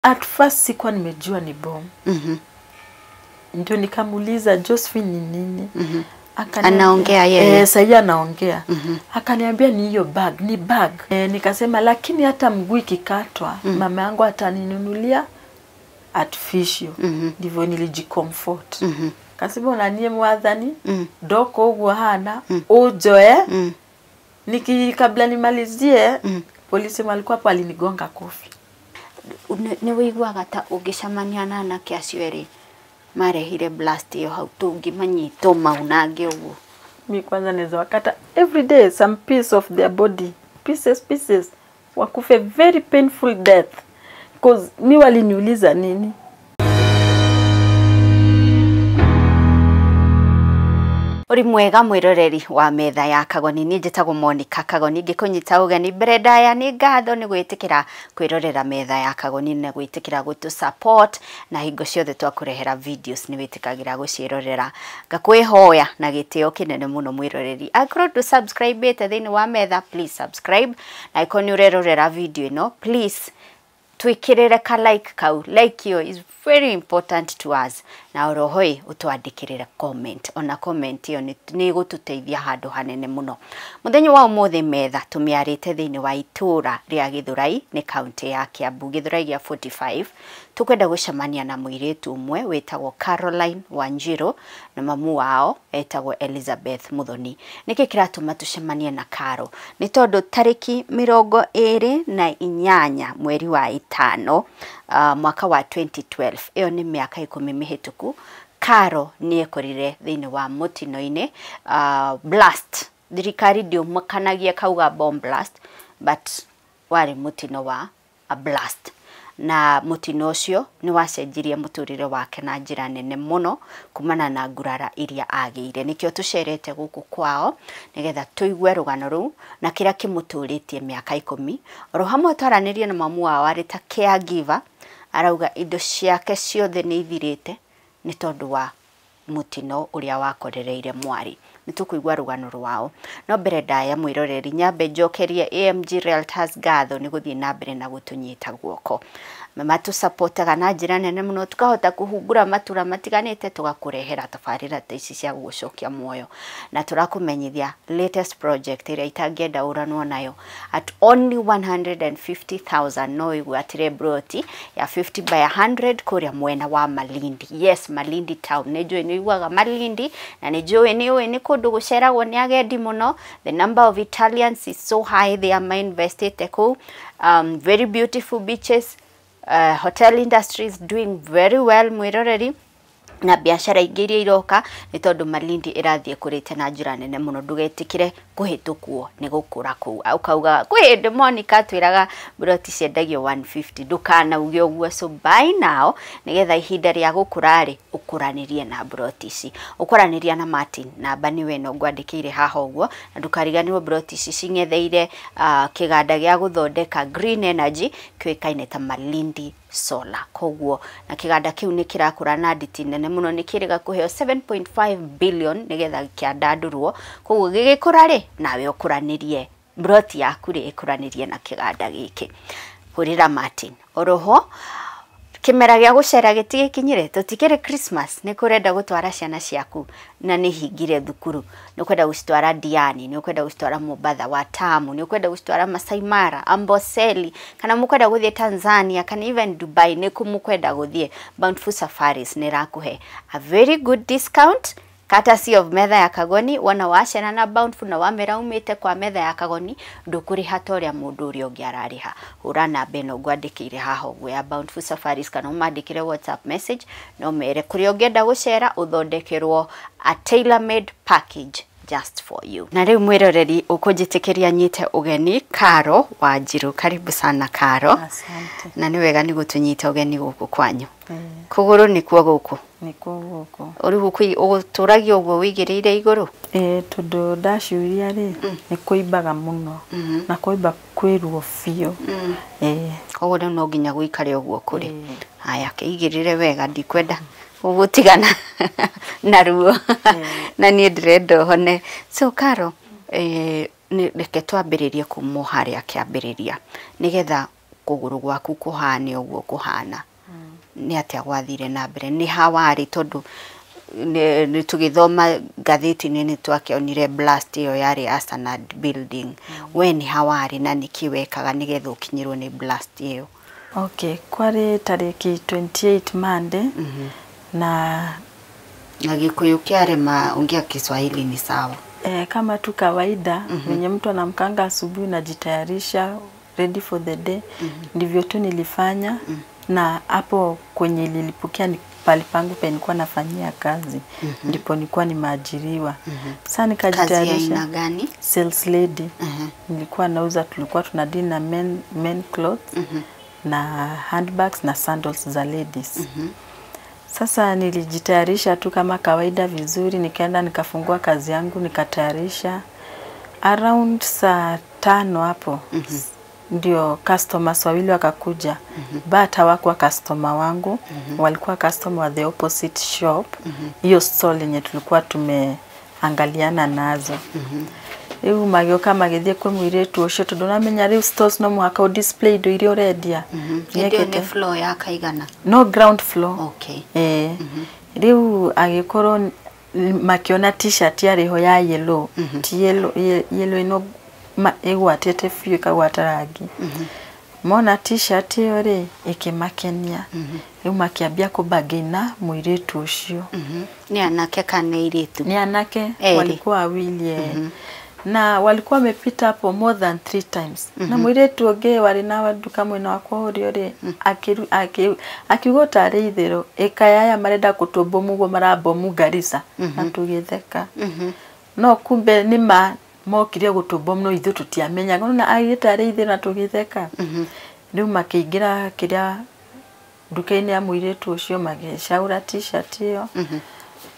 At first sikuwa nimejua ni bomu. Ndio nikamuuliza Josephine ni nini? Anaongea yeye. Sasa anaongea. Akaniambia ni hiyo bag, ni bag. Nikasema lakini hata mguu ikikatwa mama yangu ataninunulia artificial. Ndivyo nilijicomfort. Kasema unanie mwathani doko uguo hana ujoe. Niki kabla nimalizie polisi walikuwa hapo alinigonga kofi. Ni wiguaga ta ungicemania na anake acio erĩ marehire blast iyo hau tũngĩmanyita maunange ũguo? Mi kwanza naweza wakata every day some piece of their body, pieces pieces, wakufe very painful death. Cause mi waliniuliza nini? Uri mwega mwiroreri wa metha ya Kagoni, ni njĩtagwo Monica Kagoni, ngĩkũnyita ũgeni mbere ndaya nĩ ngatho nĩ gwĩtĩkĩra kwĩrorera metha ya Kagoni na gwĩtĩkĩra gũtũ support na hingo ciothe twakũrehera videos nĩ wĩtĩkagĩra gũciĩrorera. Ngakwĩhoya na gĩtĩo kĩnene mũno mwĩroreri, angĩkorwo ndũ subscribe ĩte thĩinĩ wa metha, please subscribe, na angĩkorwo nĩ ũrerorera video ĩno, please twikirire ka like kau, like yo is very important to us, na orohoi utwandikirire comment, ona comment iyo ni gututeithia handu hanene muno. Muthenya wa umuthi metha tumiarite thiini wa itura ria Githurai ni county ya Kiambu, Githurai gia 45. Tukwenda gucemania na muiritu umwe witagwo Caroline Wanjiru na mamu wao etagwo Elizabeth Muthoni. Niki kiratuma tucemanie na Caro ni tondu tariki 28 mweri wa 5 mwaka wa 2012, iyo ni miaka 10 mihituku, Caro ni ekorire thiini wa mutino-ini blast. Thirikari ndiumakanagia kauga bomb blast, but wari mutino wa a blast, na mutino ucio ni wacenjirie muturire wake na njira nene muno kumana na ngurara iria agiire. Nikio tucerete guku kwao nigetha tuigue rugano ruu na kira kimuturitie miaka 10. Oro hamwe twaranirie na mamu wao ari ta caregiver, arauga indo ciake ciothe ni ithirite ni tondu wa mutino uria wakorereire mwari. Nitukuigua rugano rwao. No mbere ndaya mwiroreri nyambe njokerie AMG Realtors ngatho ni guthie na mbere na gutunyita guoko. Matusapotaga na njira nene muno tukahota kuhungura matura matiganite tugakurehera tabarira ta ici cia gucokia muoyo, na turakumenyithia latest project iria itangĩenda ũranwo nayo at only 150,000. No igwatire broti ya 50 by 100 kuria mwena wa Malindi. Yes, Malindi town. Nĩ njũĩ nĩ iguaga Malindi na nĩ njũĩ nĩ ũĩ nĩ kũndũ gũceragwo nĩ agendi mũno. The number of Italians is so high, they are invested kũu. Very beautiful beaches. Hotel industry is doing very well mwiroreri, na biashara ingĩ iria iroka nĩ tondũ Malindi ĩrathiĩ kũrĩte na njĩra nene mũno. Ndũgetĩkĩre kũhĩtũkwo nĩ gũkũra kũu. Ũkauga kwĩ hĩndĩ Monica twĩraga broti ciendagio 150, ndũkanauge ũguo. So buy now nĩgetha ihinda rĩa gũkũra rĩ ũkũranĩrie na broti ici, ũkũranĩria na Martin, namba nĩwe ĩno ngwandĩkĩire haha ũguo, na ndũkariganĩrwo broti ici cing'etheire kĩganda gĩa gũthondeka green energy kĩũĩkaine ta Malindi Solar. Koguo na kĩganda kĩu nĩ kĩrakũra na nditi nene mũno, nĩ kĩrĩga kũheo 7.5 billion nĩgetha kĩandandũrwo. Koguo gĩgĩkũra rĩ nawe ũkũranĩrie broti yaku rĩ ĩkũranĩrie na kĩganda gĩkĩ. Hũrĩra Martin. Oroho kĩmera gĩa gũcera gĩtigĩkinyire, tũtikĩrĩ Christmas, nĩ kũrenda gũtwara ciana ciaku na nĩ hingire thukuru, nĩ ũkwenda gũcitwara Diani, nĩ ũkwenda gũcitwara Mombatha wa Tamu, nĩ ũkwenda gũcitwara Masai Mara, Amboseli, kana mũkwenda gũthiĩ Tanzania, kana even Dubai, nĩ kũ mũkwenda gũthiĩ, Bountiful Safaris nĩ ĩrakũhe a very good discount courtesy of metha ya Kagoni. Wona wacera na Bountiful na wamera umĩte kwa metha ya Kagoni, ndũkũrĩha ta ũrĩa mũndũ ũrĩa ũngĩ ararĩha. Hũra namba ĩno ngwandĩkĩire haha ũguo ya Bountiful Safaris, kana ũmandĩkĩre WhatsApp message na ũmere kũrĩa ũngĩenda gũcera ũthondekerwo a tailor-made package just for you. Na rĩu mwĩroreri ũkũnjĩtĩkĩria nyite ũgeni Caro Wanjiru. Karibu sana Caro. Asante. Na nĩ wega nĩ gũtũnyita ũgeni gũkũ kwanyu. Kũgũrũ nĩkuo gũkũ? Nĩkuo gũkũ. Ũrĩ ũtũragia ũguo wĩigĩrĩire igũrũ? Tondũ ndaciũria rĩ nĩ kũimbaga mũno, na kũimba kwĩ ruo biũ. Koguo rĩu no nginya gũikare ũguo kũrĩ. Haya, kĩigĩrĩre wega, ndikwenda gũgũtigana na ruo na niĩ ndĩrenda ũhone. So Caro, reke twambĩrĩrie kuma o harĩa kĩambĩrĩria nĩgetha kũgũrũ gwaku kũhane ũguo kũhana nĩ atĩa gwathire na mbere nĩ hawarĩ tondũ nĩ tũgĩthoma ngathĩti-inĩ nĩ twakĩonire blast ĩyo yarĩ Arsenal building. We nĩ hawarĩ na nĩkĩ wekaga nĩgetha ũkinyĩrwo nĩ blast ĩyo? Okay, kwarĩ tarĩki 28 Monday. Na Gĩkũyũ kĩarema ongea Kiswahili ni sawa. Kama tu kawaida venye mtu anamkanga asubuhi najitayarisha ready for the day. Ndivyo tu nilifanya. Na hapo kwenye nilipokia ni pali pangu pe nilikuwa nafanyia kazi. Ndipo nilikuwa nimeajiriwa. Sasa nikajitayarisha. Kazi ya aina gani? Sales lady. Nilikuwa nauza, tulikuwa tunadili na men clothes na handbags na sandals za ladies. Sasa nilijitayarisha tu kama kawaida vizuri, nikaenda nikafungua kazi yangu, nikatayarisha. Around saa 5 hapo ndio customers wawili wakakuja. But hawakuwa customer wangu, walikuwa customer wa the opposite shop. Hiyo stall yenye tulikuwa tumeangaliana nazo. Riu magioka magithie kwi muiritu ucio tondu namenya riu stores no muhaka display indo iria urendia. Ndio ni floor ya kaigana? No, ground floor. Okay. Riu agikorwo makiona t-shirt yariho ya yellow. Ti yellow, yellow ino igwatete biũ ikagwata rangi. Mona t-shirt ĩyo rĩ ikimakenia. Riu makiambia kũbagina muiritu ucio. Ni anake kana airitu? Ni anake, walikuwa wawili. Na walikuwa wamepita hapo more than 3 times. Na muiritu ũngĩ warĩ na nduka mwena wakwa ũrĩa rĩ akiuga tarĩ ithero ĩkayaya marenda kũtũbomu ũguo marabomu Garissa. Na tũgĩtheka. No kumbe nĩ ma mokire gũtũbomu no ithuĩ tũtiamenyaga. Na aigĩte tarĩ ithero na tũgĩtheka. Rĩu makĩingĩra kĩrĩa nduka-inĩ ya mũirĩtu ũcio magĩcaũra t-shirt ĩyo.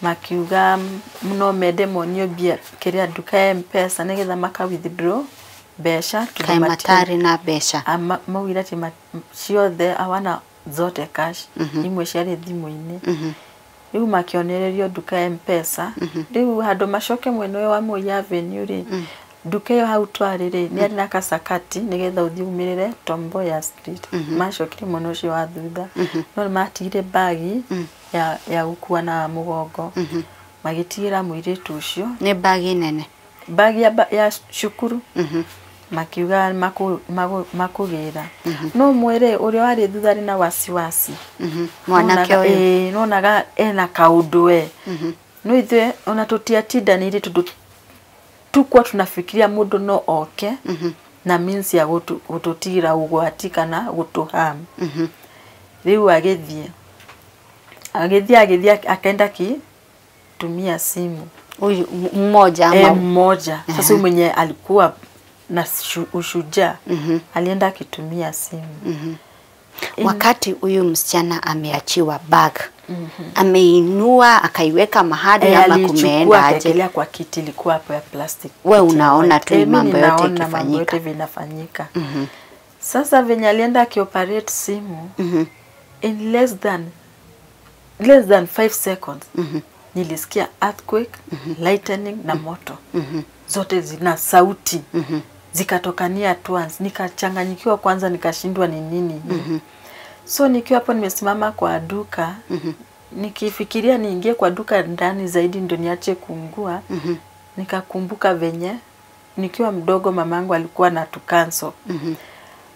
Makiuga no mende monio mbia kĩrĩa nduka ya M-Pesa nĩgetha maka withdraw mbeca. Kaĩ matarĩ na mbeca? Maugire atĩ ciothe hawana zote cash, imwe ciarĩ thimũ-inĩ. Rĩu makĩonererio nduka ya M-Pesa. Rĩu handũ macoke mwena ũyũ wa Moi Avenue rĩ, nduka ĩyo hau twarĩ rĩ nĩ yarĩ na kacakati nĩgetha ũthiĩ umĩrĩre Tom Mboya Street. Macokire mwena ũcio wa thutha. No matigire bagi ya gũkua na mũgongo. Magĩtigĩra mũirĩtu ũcio. Nĩ bagi nene? Bagi ya cukuru. Makiuga makũgĩra. No mwĩrĩ ũrĩa warĩ thutha arĩ na wasiwasi. Mwanake ũyũ? Nonaga ena kaũndũ we. No ithuĩ ona tũtiatindanĩire tondũ tukuwa tunafikiria mũndũ no oke na means ya gũtũtigĩra ũgwati kana gũtũham. Rĩu agĩthiĩ akaenda kitumia simu. Huyu mmoja ama mmoja. Sasa mwenye alikuwa na ushujaa alienda akitumia simu. Wakati huyu msichana ameachiwa bag, ameinua akaiweka mahali ama kumeenda aje? Alichukua kwa kiti ilikuwa hapo ya plastic. We unaona tu mambo yote ikifanyika. Mambo yote vinafanyika. Sasa venye alienda akioperate simu, in less than 5 seconds nilisikia earthquake, lightning na moto. Zote zina sauti. Zikatokania at once. Nikachanganyikiwa kwanza, nikashindwa ni nini. So nikiwa hapo nimesimama kwa duka, nikifikiria niingie kwa duka ndani zaidi ndio niache kuungua. Nikakumbuka venye nikiwa mdogo mamangu alikuwa anatukanso.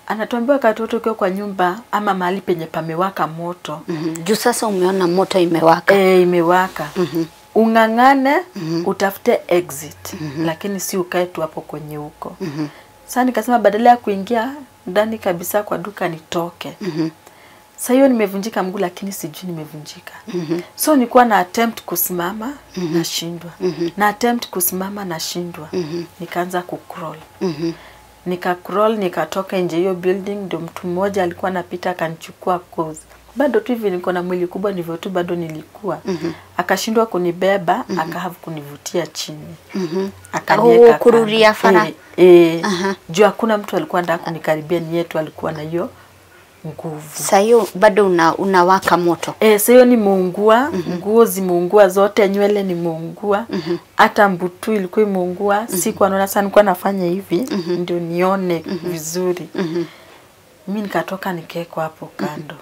Anatuambia wakati wote ukiwa kwa nyumba ama mahali penye pamewaka moto. Juu sasa umeona moto imewaka. Imewaka. Ung'ang'ane, utafute exit. Lakini si ukae tu hapo kwenye huko. Sasa nikasema badala ya kuingia ndani kabisa kwa duka nitoke. Sasa hiyo nimevunjika mguu lakini sijui nimevunjika. So nilikuwa na attempt kusimama, nashindwa. Na attempt kusimama nashindwa. Nikaanza kucrawl. Nika crawl nikatoka nje hiyo building, ndio mtu mmoja alikuwa anapita akanichukua cause bado tu hivi niko na mwili kubwa ndivyo tu bado nilikuwa. Akashindwa kunibeba, akahave kunivutia chini. Akaniweka kururia fara. Juu hakuna mtu alikuwa anataka kunikaribia, ni yetu alikuwa na hiyo nguvu. Sasa hiyo bado unawaka moto. Sasa hiyo nimeungua, nguo zimeungua zote, nywele nimeungua, hata mbutu ilikuwa imeungua. Sikuwa naona sana, nilikuwa nafanya hivi ndio nione vizuri. Mimi nikatoka nikaekwa hapo kando.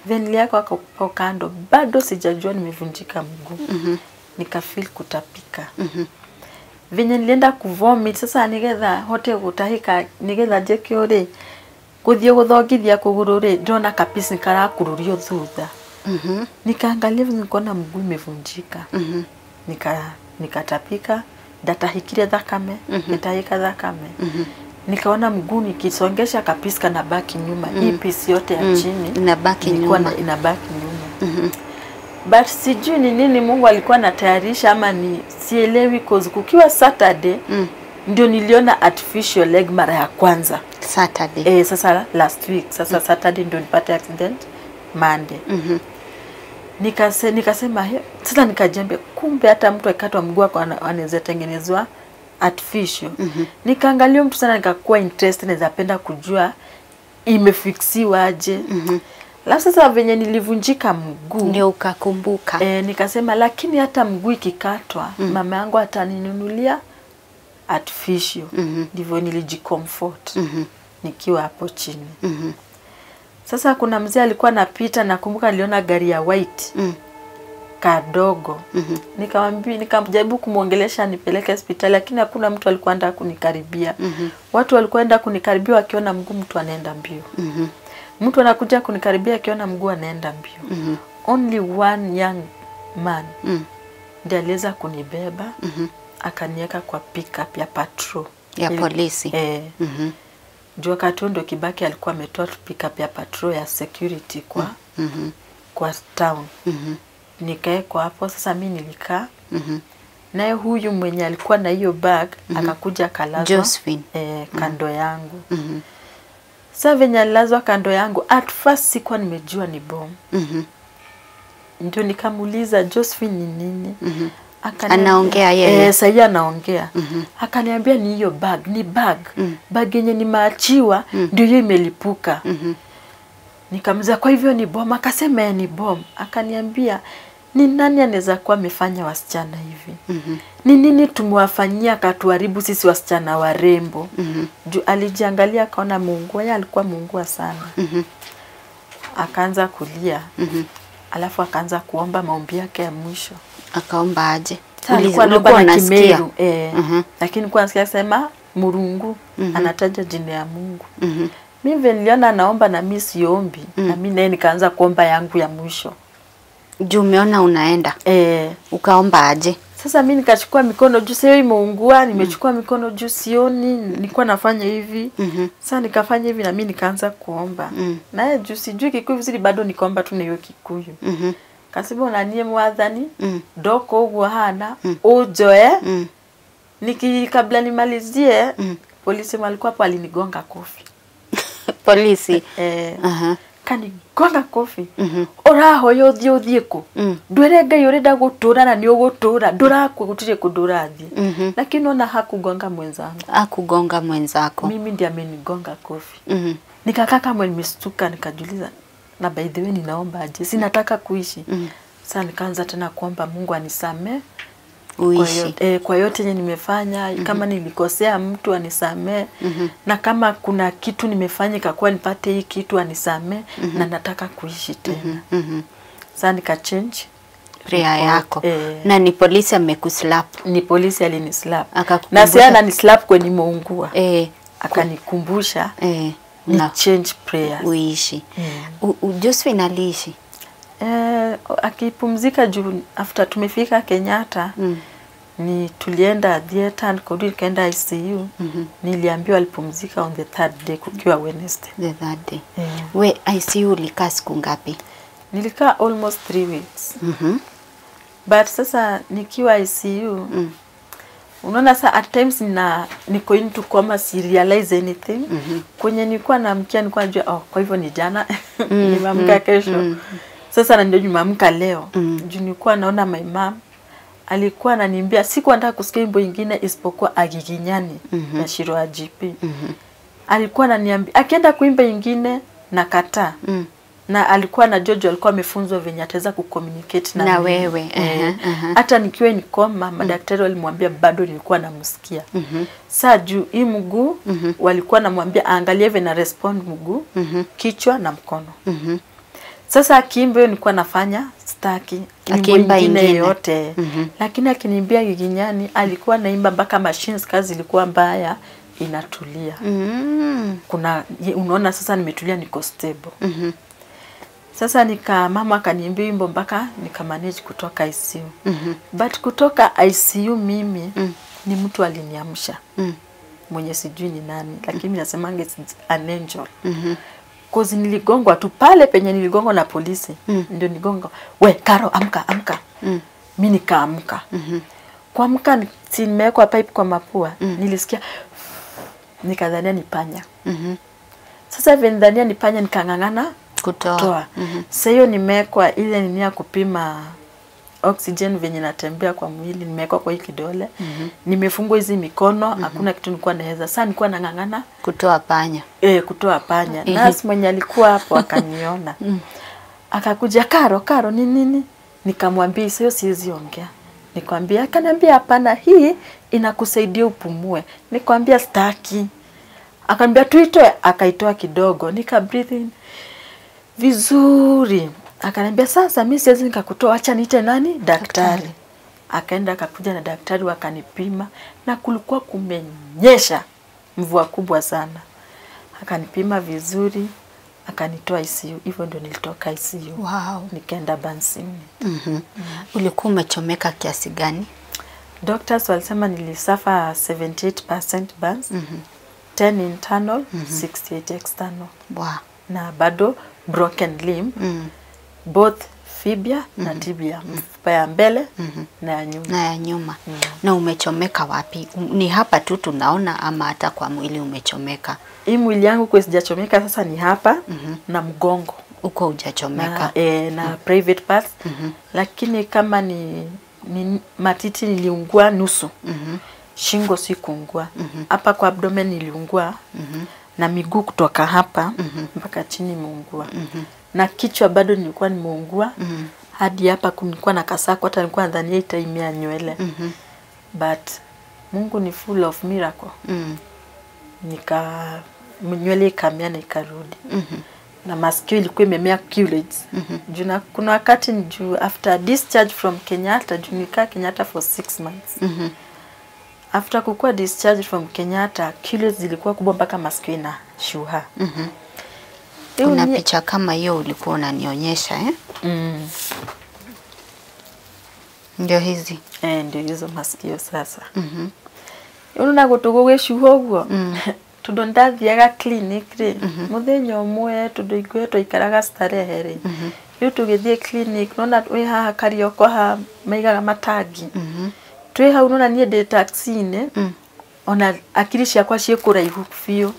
Then niliekwa hapo kando, bado sijajua nimevunjika mguu. Nikafeel kutapika. Venye nilienda kuvomit sasa nigetha hote gutahika nigetha njike uri guthie guthongithia kuguru ri ndona kapisi nikarakururio thutha. Nikaangalia nikaona mguu imevunjika. Nikatapika, ndatahikire thakame, nitahika thakame. Nikaona mguu nikisongesha kapisi kanabaki nyuma. Hii pisi yote ya chini inabaki nyuma. Inabaki nyuma. But sijui ni nini Mungu alikuwa anatayarisha ama ni sielewi, cause kukiwa Saturday ndio niliona artificial leg mara ya kwanza. Saturday. Sasa last week. Sasa Saturday ndio nilipata accident Monday. Nikasema sasa nikajembe kumbe hata mtu akikatwa mguu anaweza tengenezwa artificial. Nikaangalia mtu sana nikakuwa interested, naweza penda kujua imefixiwa aje. Alafu sasa venye nilivunjika mguu ndio ukakumbuka. Nikasema lakini hata mguu ikikatwa mama yangu ataninunulia artificial. Ndivyo nilijicomfort nikiwa hapo chini. Sasa kuna mzee alikuwa anapita, nakumbuka aliona gari ya white kadogo. Nikamwambia, nikamjaribu kumuongelesha nipeleke hospitali, lakini hakuna mtu alikuwa anataka kunikaribia. Watu walikuwa enda kunikaribia wakiona mguu mtu anaenda mbio. Mtu anakuja kunikaribia akiona mguu anaenda mbio. Only one young man ndiye aliweza kunibeba, akaniweka kwa pickup ya patrol ya polisi. Juu wakati huo ndio Kibaki alikuwa ametoa pickup ya patrol ya security kwa kwa town. Nikaekwa hapo. Sasa mimi nilikaa. Naye huyu mwenye alikuwa na hiyo bag akakuja akalazwa Josephine kando yangu. Sasa venye alilazwa kando yangu, at first sikuwa nimejua ni bomb. Ndio nikamuuliza Josephine ni nini? Anaongea yeye. Sasa anaongea. Akaniambia ni hiyo bag, ni bag. Bag yenye nimeachiwa ndio hiyo imelipuka. Nikamuuliza kwa hivyo ni bomb? Akasema ni bomb. Akaniambia ni nani anaweza kuwa amefanya wasichana hivi? Ni nini tumewafanyia katuharibu sisi wasichana warembo? Juu alijiangalia akaona Mungu, yeye alikuwa Mungu sana. Akaanza kulia. Alafu akaanza kuomba maombi yake ya mwisho. Akaomba aje? Alikuwa anaomba na Kimeru, lakini kwa nasikia sema Murungu, anataja jina ya Mungu. Mimi niliona anaomba na mimi siombi, na mimi naye nikaanza kuomba yangu ya mwisho. Juu umeona unaenda. Ukaomba aje? Sasa mimi nikachukua mikono juu, sio imeungua, nimechukua mikono juu sioni, nilikuwa nafanya hivi. Sasa nikafanya hivi na mimi nikaanza kuomba. Naye juu sijui Kikuyu vizuri bado nikaomba tu na hiyo Kikuyu. Kasibu na niye mwadhani, doko uguo hana, ujoe. Niki kabla nimalizie, polisi walikuwa hapo alinigonga kofi. Polisi. Kanigonga kofi. Oraho yo thio thieko. Ndwere Ngai urenda gutura na ni ugutura, ndurakwe gutire kundurathi. Lakini ona hakugonga mwenzangu. Hakugonga mwenzako. Mimi ndiye amenigonga kofi. Nikakaa kama nimestuka nikajiuliza, na by the way ninaomba aje? Sinataka kuishi. Sasa nikaanza tena kuomba Mungu anisamee. Uishi. Kwa yote yenye nimefanya, kama nilikosea mtu anisamee, na kama kuna kitu nimefanya ikakuwa nipate hii kitu anisamee, na nataka kuishi tena. Sasa nika change prayer yako. Na ni polisi amekuslap? Ni polisi alinislap. Na si ananislap kwenye nimeungua. Akanikumbusha ni change prayers. Uishi. Josephine aliishi? Akipumzika juu after tumefika Kenyatta, ni tulienda theater, nikarudi nikaenda ICU. Niliambiwa alipumzika on the third day kukiwa Wednesday. The third day. We ICU ulikaa siku ngapi? Nilikaa almost 3 weeks. But sasa nikiwa ICU, unaona sasa at times niko into coma, si realize anything. Kwenye nilikuwa naamkia nilikuwa najua oh, kwa hivyo ni jana. Nimeamka kesho. Sasa ndio nimeamka leo. Juu nilikuwa naona my mom alikuwa ananiambia sikuwa nataka kusikia wimbo nyingine isipokuwa Agiginyani na Shiro wa GP. Alikuwa ananiambia akienda kuimba nyingine nakataa. Na alikuwa na Jojo alikuwa amefunzwa venye ataweza kucommunicate na wewe. Hata nikiwa ni koma madaktari walimwambia bado nilikuwa namsikia. Saa juu hii mguu walikuwa namwambia aangalie venye na respond mguu, kichwa na mkono. Sasa akiimba hiyo nilikuwa nafanya staki akiimba ingine yote. Lakini akiniimbia Giginyani alikuwa naimba mpaka machines kazi ilikuwa mbaya inatulia. Kuna unaona sasa nimetulia niko stable. Sasa nika mama akaniimbia wimbo mpaka nika manage kutoka ICU. But kutoka ICU mimi ni mtu aliniamsha. Mwenye sijui ni nani, lakini nasemanga it's an angel. Cause niligongwa tu pale penye niligongwa na polisi. Ndio nigonga. We Karo amka amka. Mimi nikaamka. Kuamka si nimewekwa pipe kwa mapua. Nilisikia nikadhania ni panya. Sasa vile nidhania ni panya nikangangana kutoa. Sasa hiyo nimewekwa ile nini ya kupima oxygen venye natembea kwa mwili, nimewekwa kwa hii kidole. Nimefungwa hizi mikono, hakuna kitu nilikuwa naweza. Sasa nilikuwa nangangana kutoa panya. Kutoa panya. Nurse mwenye alikuwa hapo akaniona. Akakuja Karo, Karo ni nini? Nikamwambia sio siwezi ongea. Nikamwambia, akaniambia hapana, hii inakusaidia upumue. Nikamwambia sitaki. Akaniambia tuitoe, akaitoa kidogo. Nika breathe in vizuri. Akaniambia sasa mimi siwezi nikakutoa, acha niite nani? Daktari. Akaenda akakuja na daktari wakanipima, na kulikuwa kumenyesha mvua kubwa sana. Akanipima vizuri, akanitoa ICU. Hivyo ndio nilitoka ICU. Wow. Nikaenda Bansini. Ulikuwa umechomeka kiasi gani? Doctors walisema nilisuffer 78% burns, 10 internal, 68 external. Wow. Na bado broken limb, both fibia na tibia, mfupa ya mbele na ya nyuma. Na ya nyuma. Na umechomeka wapi? Ni hapa tu tunaona ama hata kwa mwili umechomeka? Hii mwili yangu kwa sijachomeka sasa ni hapa na mgongo. Uko hujachomeka. Na, na private parts. Lakini kama ni matiti niliungua nusu. Shingo sikuungua. Hapa kwa abdomen niliungua. Na miguu kutoka hapa mpaka chini imeungua. Na kichwa bado nilikuwa nimeungua. Hadi hapa kulikuwa na kasako, hata nilikuwa nadhania itaimia nywele. But Mungu ni full of miracle. Nika nywele ikamea na ikarudi. Na masikio ilikuwa imemea culottes. Juu na kuna wakati juu after discharge from Kenyatta, juu nikaa Kenyatta for 6 months. After kukua discharge from Kenyatta, culottes zilikuwa kubwa mpaka masikio ina shuha. Kuna picha kama hiyo ulikuwa unanionyesha eh? Ndio hizi. Ndio hizo masikio sasa. Unaona gutugo gĩcuha ũguo. Tondũ ndathiaga clinic rĩ, mũthenya ũmwe tondũ ithuĩ twaikaraga Starehe rĩ, rĩu tũgĩthiĩ clinic, nona wĩ haha Karioko haha maigaga matangi. Twĩ hau nona niĩ ndĩ taxi-inĩ, ona akili ciakwa ciĩ kũraihu biũ.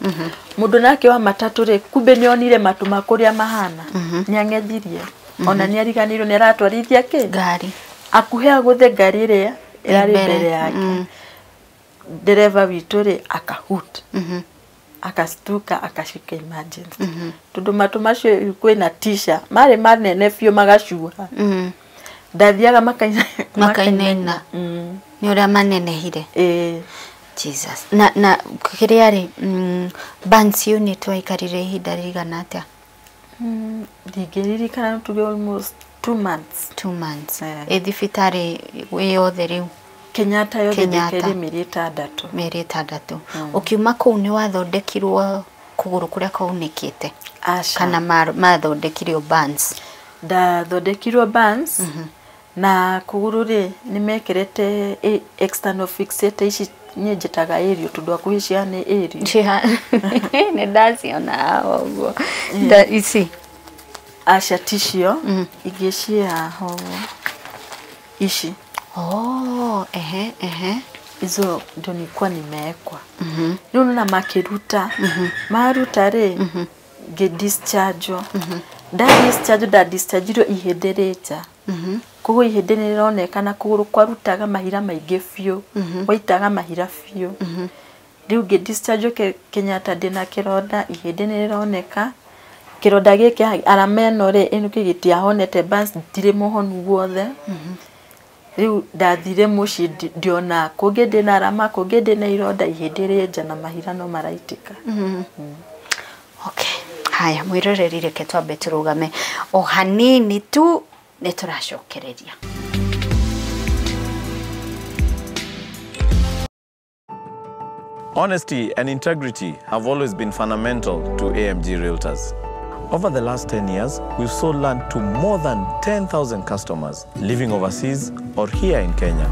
Mũndũ nake wa matatũ rĩ, kumbe nĩonire matũ makũrĩa mahana, nĩang'ethirie. Ona nĩariganĩirwo nĩaratwarithia kĩ? Ngari. Akuhe agũthe ngari ĩrĩa ĩrarĩ mbere yake. Dereva witũ rĩ akahut. Akastuka akashika emergency. Tondũ matũ macio kwĩna tisha marĩ manene biũ magacuha. Ndathiaga makainaina. Nĩ ũrĩa manenehire. Jesus. Na kĩrĩa rĩ, burns unit waikarire ihinda rĩigana atĩa? Ndingĩririkana, tuge almost 2 months. 2 months. Ĩ thibitarĩ yothe rĩu? Kenyatta yothe ndĩkaire mĩeri 6. Mĩeri 6. Ũkiuma kũu nĩ wathondekirwo kũgũrũ kũrĩa kwaunĩkĩte? Aca. Kana mathondekirwo burns? Ndathondekirwo burns. Na kũgũrũ rĩ nĩ mekĩrĩte external fixator ici niĩ njĩtaga aerial tondũ hakuhĩ cihana aerial. Nĩ ndaciona haha ũguo. Ici? Aca ticio, ingĩ ciĩ haha ũguo. Ici. Oh, ehe, ehe. Hizo ndio nilikuwa nimewekwa. Rĩu nona makĩruta. Maruta rĩ, ngĩ discharge. Nda discharge, nda discharge ihĩndĩ rĩnja. Koguo ihĩndĩ nĩ rĩronekana kũgũrũ kwarutaga mahira maingĩ biũ. Waitaga mahira biũ. Rĩu ngĩ discharge Kenyatta ndĩna kĩronda, ihĩndĩ nĩ rĩroneka. Kironda giki arama ĩno rĩ ĩno gĩtiahonete bas ndirĩ mũhonu guothe. Rĩu ndathire mũciĩ ndiona kũngĩ ndĩna arama kũngĩ ndĩna ironda ihĩndĩ rĩenja na mahira no maraitĩka. Okay. Haya mwĩroreri reke twambe tũrũgame o hanini tu nĩ tũracokereria. Honesty and integrity have always been fundamental to AMG Realtors. Over the last 10 years, we've sold land to more than 10,000 customers living overseas or here in Kenya.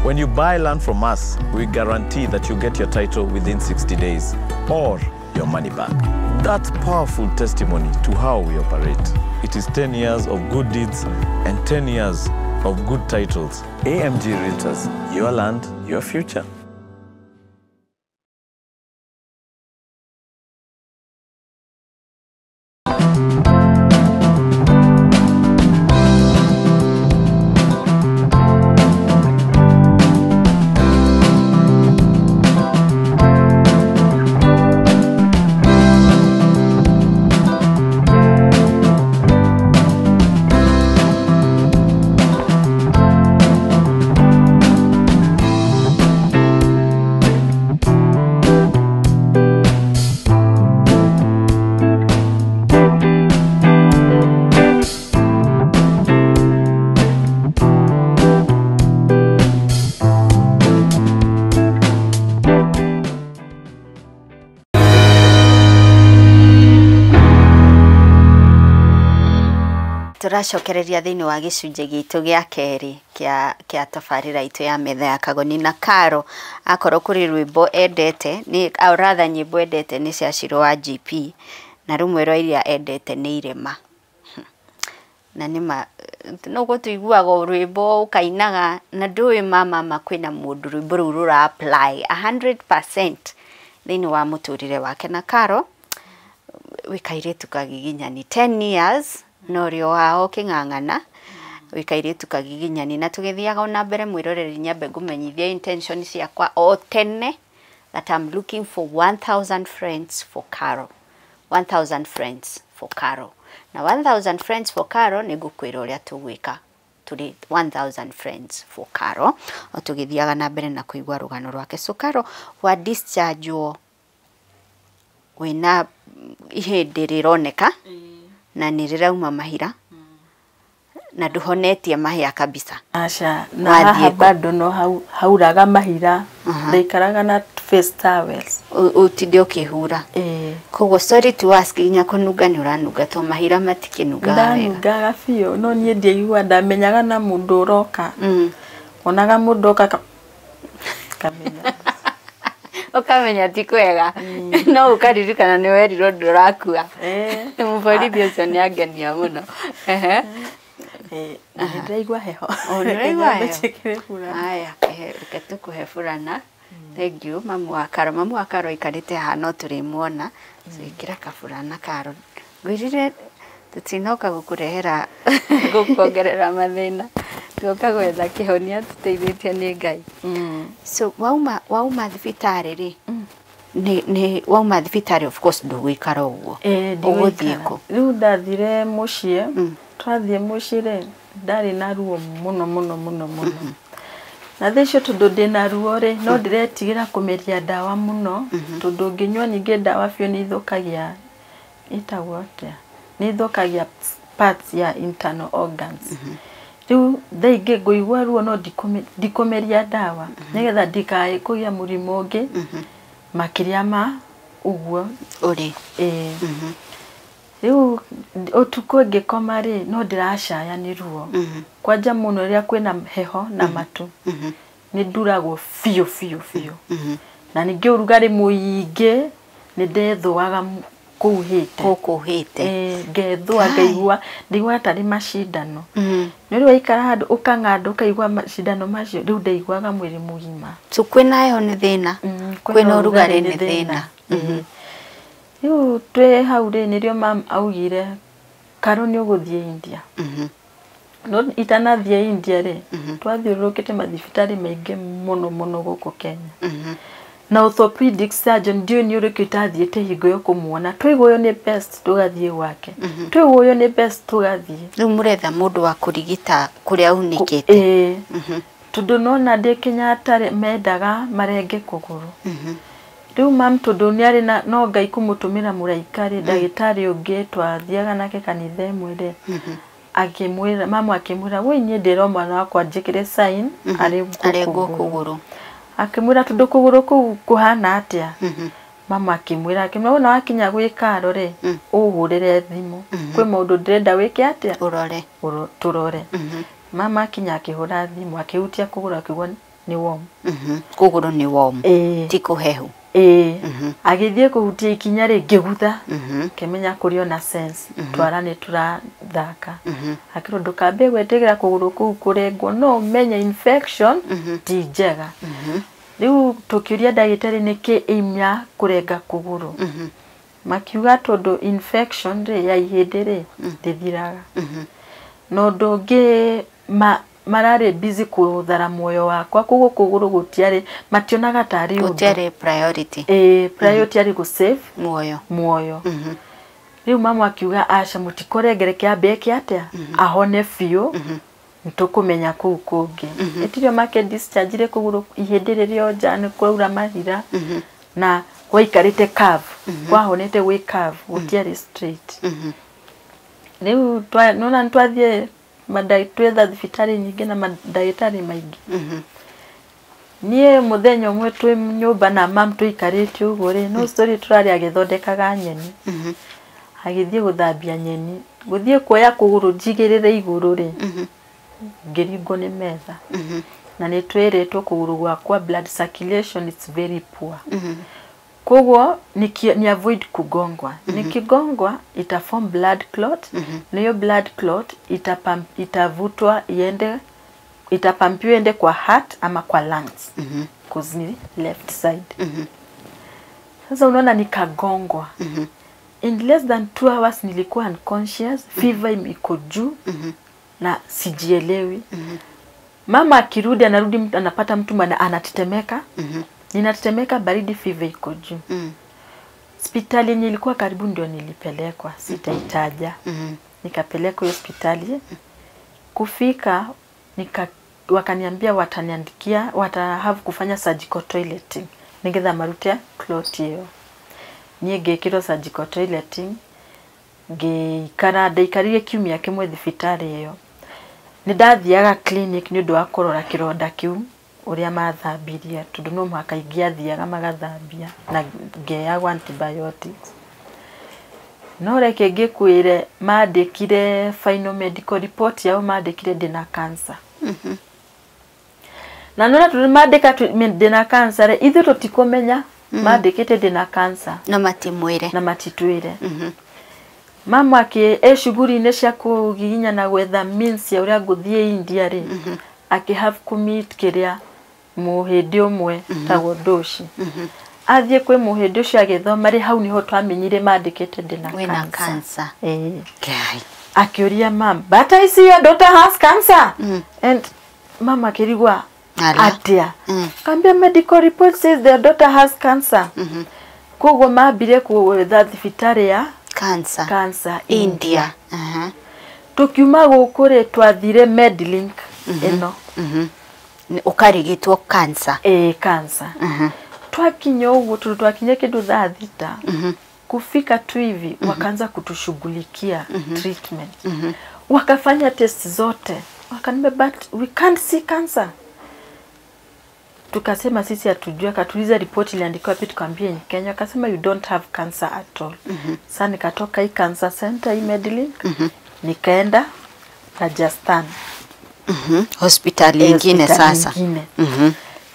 When you buy land from us, we guarantee that you get your title within 60 days or your money back. That's powerful testimony to how we operate. It is 10 years of good deeds and 10 years of good titles. AMG Realtors, your land, your future. Tũracokereria thĩinĩ wa gĩcunjĩ gitũ gĩa kerĩ kĩa tabarĩra itũ ya metha ya Kagoni na Karo. Akorwo kũrĩ rwĩmbo endete nĩ or rather nyĩmbo endete nĩ cia Shiro wa GP na rũmwe rwa iria endete nĩ irema. Na nĩma noguo tũiguaga rwĩmbo ũkainaga na ndũĩ mama kwĩna mũndũ rwĩmbo rũu rũra apply 100% thĩinĩ wa mũtũrĩre wake. Na Karo wĩ kairĩtu kagiginyani 10 years no rio wao king'ang'ana wĩ kairĩtu kagiginyani. Na tũgĩthiaga ona mbere mwĩroreri nyambe ngũmenyithia intention ciakwa o tene that I'm looking for 1000 friends for Caro. 1000 friends for Caro. Na 1000 friends for Caro nĩ ngũkwĩra ũrĩa tũgwĩka tũrĩ 1000 friends for Caro o tũgĩthiaga na mbere na kũigua rũgano rwake. So Caro wa discharge wĩna ihĩndĩ rĩroneka na nĩ rĩrauma mahira na nduhonetie mahia kabisa. Aca na haha bado no hauraga mahira ndaikaraga na face towels utinde ukihura. Koguo sorry to ask nginya kũnunga nĩ ũranunga to mahira matikinungaga wega. Ndanungaga biũ no niĩ ndiaigua ndamenyaga na mũndũ ũroka. Onaga mũndũ oka kamenya ukamenya ti kwega no ukaririkana nĩ werirwo ndũrakua. Mũborithi ũcio nĩ angenia mũno. Ndĩraigua heho. Ndĩraigua heho. Haya, reke tũkũhe burana. Thank you mamu wa Karo. Mamu wa Karo aikarĩte haha no tũrĩmuona. So ĩkĩra kaburana Karo. Ngwĩrire tũtinoka gũkũrehera gũkuongerera mathĩna. Tuoka gwetha kĩhonia tũteithĩtio nĩ Ngai. So wauma thibitarĩ rĩ, nĩ wauma thibitarĩ of course ndũgũikara ũguo. Ũgũthiĩ kũ? Rĩu ndathire mũciĩ. Twathiĩ mũciĩ rĩ, ndarĩ na ruo mũno mũno mũno mũno. Na thaa icio tondũ ndĩna ruo rĩ, no ndĩretigĩra kũmeria ndawa mũno tondũ ngĩnyua ningĩ ndawa biũ nĩ ithũkagia ĩtagwo atĩa? Nĩ ithũkagia parts ya internal organs. Rĩu thaa ingĩ ngũigua ruo no ndikũmeria ndawa nĩgetha ndikae kũgĩa mũrimũ ũngĩ makĩria ma ũguo ũrĩ. Rĩu ũtukũ ngĩkoma rĩ, no ndĩracaya nĩ ruo. Kwanja mũno rĩrĩa kwĩna heho na matu nĩ nduragwo biũ biũ biũ. Na ningĩ ũrugarĩ mũingĩ nĩ ndethũaga kũu hĩte. Gũkũ hĩte. Ngethũa ngaigua ndaigua tarĩ macindano. Nĩ rĩu waikara handũ ũkang'anda ũkaigua macindano macio rĩu ndaiguaga mwĩrĩ mũgima. So kwĩna heho nĩ thĩna, kwĩna ũrugarĩ nĩ thĩna. Rĩu twĩ hau rĩ nĩrĩo mam augire Karo nĩ ũgũthiĩ India. No itanathiĩ India rĩ, twathiũrũrũkĩte mathibitarĩ maingĩ mũno mũno gũkũ Kenya. Na orthopedic surgeon ndiũ nĩ ũrĩkũ itathiĩte hingo ĩyo kũmuona. Twaigua ũyũ nĩ best tũgathiĩ gwake. Twaigua ũyũ nĩ best tũgathiĩ. Rĩu mũretha mũndũ wa kũrigita kũrĩa unĩkĩte. Ĩĩ. Tondũ nona ndĩ Kenyatta rĩ, mendaga marenge kũgũrũ. Rĩu mam tondũ nĩarĩ na no Ngai kũmũtũmĩra mũraika rĩ, ndagĩtarĩ ũngĩ twathiaga nake kanitha ĩmwe rĩ, akĩmwĩra mamu akĩmwĩra woi niĩ ndĩra mwana wakwa njĩkĩre sign arengwo Arengwo kũgũrũ. kũgũrũ. Akĩmwĩra tondũ kũgũrũ kũu kũhana atĩa? Mama akĩmwĩra wona wakinya gwĩ Karo rĩ, ũhũrĩre thimũ. Kwĩ maũndũ ndĩrenda wĩke atĩa? Ũrore. Tũrore. Mama akinya akĩhũra thimũ akĩhutia kũgũrũ akiuga nĩ warm. Kũgũrũ nĩ warm. Ĩĩ. Ti kũhehu. Ĩĩ. Agĩthiĩ kũhutia ikinya rĩ, ngĩgutha. Ngĩmenya kũrĩ ona sense. Twara nĩ tũrathaka. Akĩrwo ndũkambe gwĩtĩkĩra kũgũrũ kũu kũrengwo no ũmenye infection ti njega. Rĩu tũkĩũria ndagĩtarĩ nĩkĩ aim ya kũrenga kũgũrũ. Makiuga tondũ infection rĩ ya ihĩndĩ rĩ ndĩthiraga. Na ũndũ ũngĩ mararĩ busy kũthara muoyo wakwa koguo kũgũrũ gũtiarĩ mationaga tarĩ ũndũ. Gũtiarĩ priority. Ĩĩ, priority yarĩ gũ save Muoyo. muoyo. Rĩu mama akiuga aca mũtikũrengereke ambe eke atĩa ahone biũ nĩtũkũmenya kũu kũngĩ. Ĩtirio make discharge kũgũrũ ihĩndĩ rĩrĩ o nja nĩ kwaura mahira na gwaikarĩte curve kwahonete gwĩ curve gũtiarĩ straight. Rĩu nona nĩtwathiĩ twetha thibitarĩ nyingĩ na mandagĩtarĩ maingĩ. Niĩ mũthenya ũmwe twĩ nyũmba na mam tũikarĩte ũguo rĩ, no story tũrarĩ agĩthondekaga nyeni. Agĩthiĩ gũthambia nyeni. Gũthiĩ kuoya kũgũrũ njigĩrĩre igũrũ rĩ, ngĩringwo nĩ metha. Na nĩ twĩrĩtwo kũgũrũ gwakwa blood circulation is very poor. Koguo ni avoid kugongwa. Nikigongwa ita form blood clot. Na hiyo blood clot itavutwa iende, itapampiwa iende kwa heart ama kwa lungs. Cause ni left side. Sasa unaona nikagongwa. In less than 2 hours nilikuwa unconscious, fever iko juu na sijielewi. Mama akirudi anarudi anapata mtu anatetemeka. Ninatetemeka baridi, fever iko juu. Hospitali yenye ilikuwa karibu ndio nilipelekwa, sitaitaja. Nikapelekwa hospitali. Kufika wakaniambia wataniandikia, have kufanya surgical toileting. Nigetha marute clot iyo. Niĩ ngĩkĩrwo surgical toileting, ngĩikara ndaikarire kiumia kĩmwe thibitarĩ ĩyo. Nĩ ndathiaga clinic nĩ ũndũ wa kũrora kĩronda kĩu ũrĩa mathambirie tondũ no mũhaka ingĩathiaga magathambia na ngeagwo antibiotics. No reke ngĩkwĩre mandĩkire final medical report yao mandĩkire ndĩna cancer. Na nona tondũ mandĩka ndĩna cancer rĩ, ithuĩ tũtikũmenya mandĩkĩte ndĩna cancer. Na matimwĩre. Na matitwĩre. Mama akĩ e shughuli-inĩ cia kũgiginya na gwetha means ya ũrĩa ngũthiĩ India rĩ, akĩ have kũ meet kĩrĩa mũhĩndĩ ũmwe tagwo Ndoshi. Athiĩ kwĩ mũhĩndĩ ũcio agĩthoma rĩ, hau nĩho twamenyire mandĩkĩte ndĩna Wĩna cancer. Ĩĩ. Ngai. Akĩũria mam, but I see your daughter has cancer. And mama akĩrigwa atĩa. Kambia medical report says their daughter has cancer. Koguo mambire gwetha thibitarĩ ya cancer, cancer India. Tukiuma gũkũ rĩ, twathire Medlink ĩno. Ũkarigitwo cancer. Ĩĩ, cancer. Twakinya ũguo tondũ twakinya kĩndũ thaa 6 kufika tu hivi wakaanza kutushughulikia treatment. Wakafanya test zote. Wakaniambia but we can't see cancer. Tukasema sisi hatujui. Akatuliza report iliandikwa wapi, tukamwambia in Kenya. Akasema you don't have cancer at all. Sasa nikatoka hii cancer center hii Medlink, nikaenda Rajasthan. Hospitali nyingine sasa.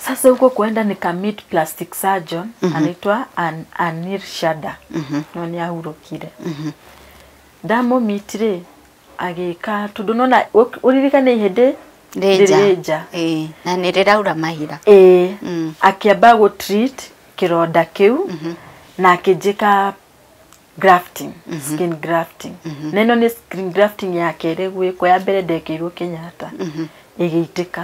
Sasa huko kuenda nika meet plastic surgeon anaitwa Anir Shada. No ni ahurukire. Ndamo meet rĩ agĩka tondũ nona ũririkane ihĩndĩ rĩrĩnja. Ĩĩ, na nĩ rĩraura mahira. Ĩĩ, akĩamba gũ treat kĩronda kĩu na akĩnjĩka grafting, skin grafting. Na ĩno nĩ skin grafting ya kerĩ gwĩkwo, ya mbere ndekĩirwo Kenyatta. Ĩgĩitĩka.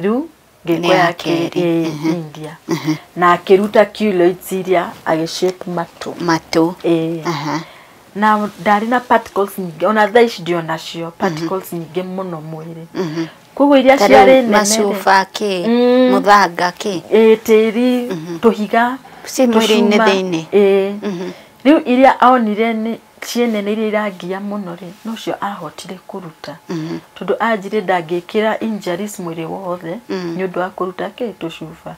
Rĩu Ngĩkwo ya kerĩ India. Na akĩruta keloids iria agĩshape matũ. Na ndarĩ na particles nyingĩ, ona thaa ici ndio nacio particles nyingĩ mũno mwĩrĩ. Koguo iria ciarĩ nene macuba kĩ, mũthanga kĩ, tĩri, tũhiga ci mwĩrĩ-inĩ thĩinĩ. Rĩu iria onire nĩ ciĩ nene iria irangia mũno rĩ, nocio ahotire kũruta. Tondũ anjire ndangĩkĩra injuries mwĩrĩ wothe nĩ ũndũ wa kũruta kĩ tũcuba.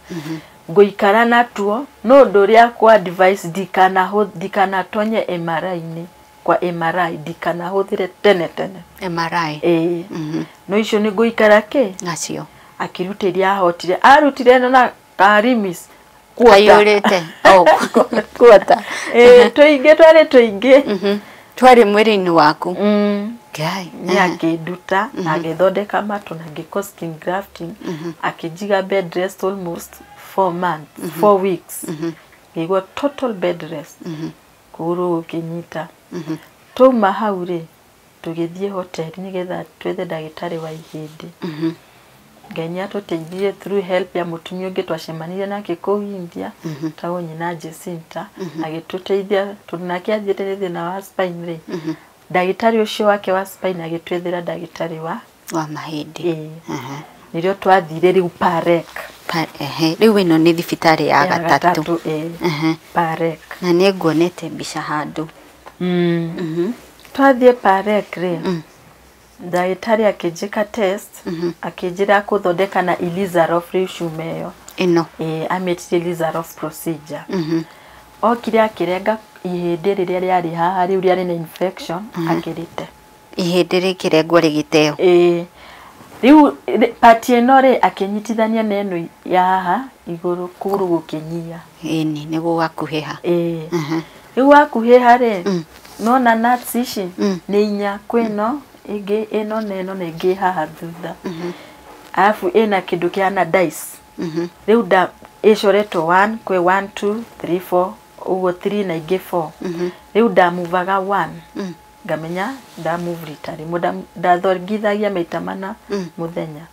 Ngũikara natuo no ũndũ ũrĩa kwa device ndikanatonye MRI-inĩ, kwa MRI ndikanahũthĩre tene tene MRI. No icio nĩ ngũikara kĩ nacio. Akĩruta iria ahotire, arutire ĩno na karimis kaiyũrĩte kuota. Tũingĩ twarĩ tũingĩ twarĩ mwĩrĩ-inĩ waku. Ngai nĩ akĩnduta na agĩthondeka matũ na ngĩkwo skin grafting, akĩnjiga bed rest almost 4 months, 4 weeks. Ngĩigua total bed rest. Kũgũrũ gũkĩnyita. Twauma hau rĩ, tũgĩthiĩ hoteli nĩgetha twethe ndagĩtarĩ wa ihĩndĩ. Ngai nĩ atũteithirie through help ya mũtumia ũngĩ twacemanirie nake kũu India, tagwo nyina Jacinta, agĩtũteithia tondũ nake athiĩte nĩ thĩna wa spine rĩ. Ndagĩtarĩ ũcio wake wa spine agĩtwethera ndagĩtarĩ wa mahĩndĩ. Nĩrĩo twathire rĩu Parek. Rĩu ĩno nĩ thibitarĩ ya gatatũ. Parek. Na nĩ nguonete mbica handũ. Twathiĩ Parek rĩ, ndagĩtarĩ akĩnjĩka test, akĩnjĩra kũthondeka na Ilizarov rĩu cuma ĩyo. Ĩno. Amĩtire Ilizarov procedure. Okire akĩrenga ihĩndĩ rĩrĩa rĩarĩ haha rĩu rĩarĩ na infection, akĩrĩte. Ihĩndĩ rĩkĩrengwo rĩgĩteo. Rĩu part ĩno rĩ akĩnyitithania na ĩno ya haha igũrũ kũgũrũ gũkĩnyia. Ĩni nĩ gũgakuhĩha. Rĩu wakuhĩha rĩ, nona nuts ici nĩ inya, kwĩ ĩno ĩngĩ ĩno na ĩno na ĩngĩ haha thutha. Arabu ĩna kĩndũ kĩhana dice. Rĩu ĩcoretwo 1 kwĩ 1 2 3 4 ũguo 3 na ingĩ 4. Rĩu ndamuvaga 1 ngamenya ndamove rita rĩmwe, ndathongithagia maita mana mũthenya.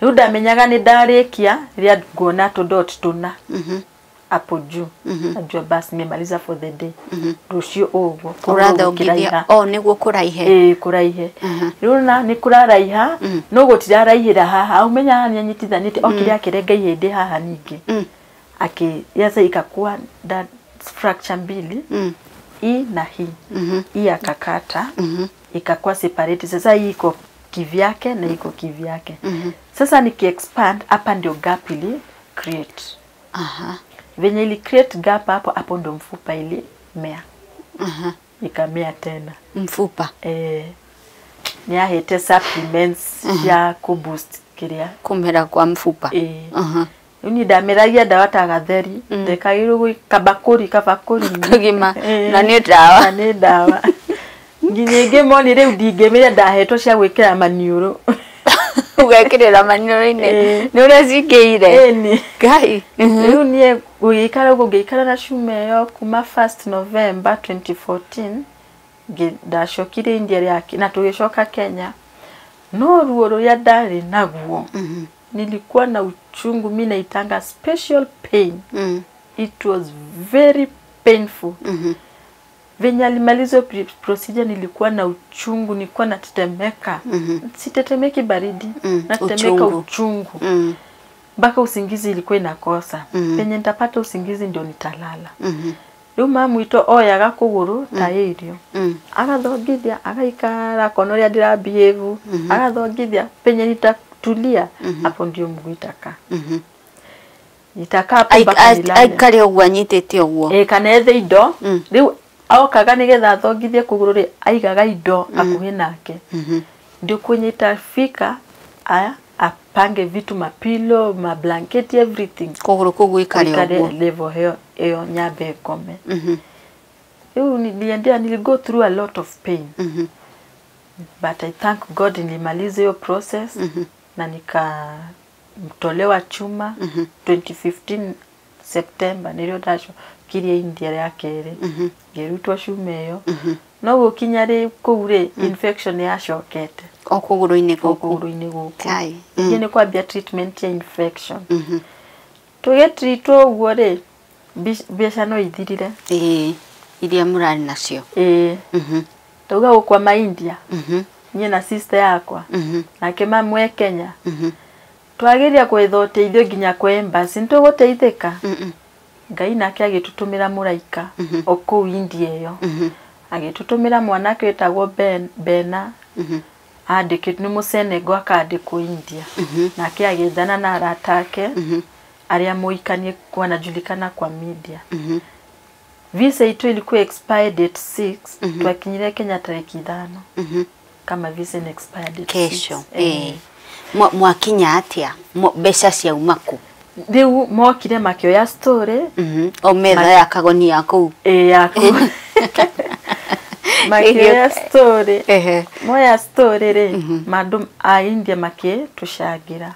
Rĩu ndamenyaga nĩ ndarĩkia rĩrĩa nguona tũdot tũna hapo juu. Najua basi nimemaliza for the day. Rũciũ ũguo ũrathongithia o nĩguo kũraihe. Kũraihe. Rĩu na nĩ kũraraiha no gũtiraraihĩra haha, ũmenya haha nĩ anyitithanĩtie okire akĩrenga ihĩndĩ haha ningĩ. Yasa ikakuwa da fracture mbili, hii na hii. Hii akakata, ikakuwa separate. Sasa hii iko kivyake na iko kivyake. Sasa nikiexpand hapa ndio gap ili create. Venye ili create gap hapo, hapo ndo mfupa ili mea. Ikamea tena. Mfupa. Ni ahete supplements ya kuboost kiria. Kumera kwa mfupa. Ni ndameragia ndawa ta gatheri, ndekagĩrwo kabakũri kabakũri kagima na nĩ ndawa. Na nĩ ndawa. Nginya ĩngĩ moni rĩu ndingĩmĩrĩa, ndahetwo cia gwĩkĩra maniũrũ. Ũgekĩrĩra maniũrũ-inĩ. Nĩ ũrĩa cingĩire. Ngai. Rĩu niĩ gũgĩikara ũguo, ngĩikara na cuma ĩyo kuma 1st November 2014, ndacokire India rĩa na tũgĩcoka Kenya. No ruo rũrĩa ndarĩ naguo, nilikuwa na uchungu, mimi naitanga special pain. It was very painful. Venye alimaliza procedure nilikuwa na uchungu, nilikuwa natetemeka. Sitetemeki baridi, natetemeka uchungu. Mpaka usingizi ilikuwa inakosa. Penye nitapata usingizi ndio nitalala. Rĩu mamu witũ oyaga kũgũrũ ta irio. Agathongithia, agaikara akona ũrĩa ndĩra behave, agathongithia penye nitatulia, hapo ndio mguu itakaa. Nitakaa hapo mpaka nilale. Aikare ũguo anyitĩte ũguo. Kana ethe indo. Rĩu okaga nĩgetha athongithie kũgũrũ rĩ, aigaga indo hakuhĩ nake. Ndio kwenye itafika aya apange vitu, mapilo, mablanketi, everything. Kũgũrũ kũu gũikare ũguo. Level hiyo hiyo nyambe ngome. Rĩu niliendea, niligo through a lot of pain. But I thank God nilimaliza hiyo process na nikamtolewa chuma 2015 September nĩrĩo ndacokirie India rĩa kerĩ. Ngĩrutwo cuma ĩyo. No gukinya ri kuu ri infection yacokete o kuguru-inĩ gũkũ kuguru-inĩ gũkũ ningĩ nĩ kwambia treatment ya infection. Tũgĩtreatwo ũguo rĩ mbeca no ithirire iria mũrarĩ nacio. Tauga gũkwa ma India niĩ na sister yakwa nake mamu e Kenya twageria gwetha ũteithio nginya kwa embassy nĩtũgũteithĩka. Ngai nake agĩtũtũmĩra mũraika o kũu India ĩyo agĩtũtũmĩra mwanake wĩtagwo Bena andĩkĩtwo nĩ Mũsenego akandĩkwo India nake agĩethana na arata ake arĩa moikanie wanajulikana kwa media. Visa itu ilikuwa expired date 6 twakinyire Kenya tariki 5 kama visa ni expired date kesho. Mwakinya atia mbeca ciauma kũ? Riu mokire makioya story o metha ya kagoni ya kũu yaku makioya story moya story ri mandu a India makitucangira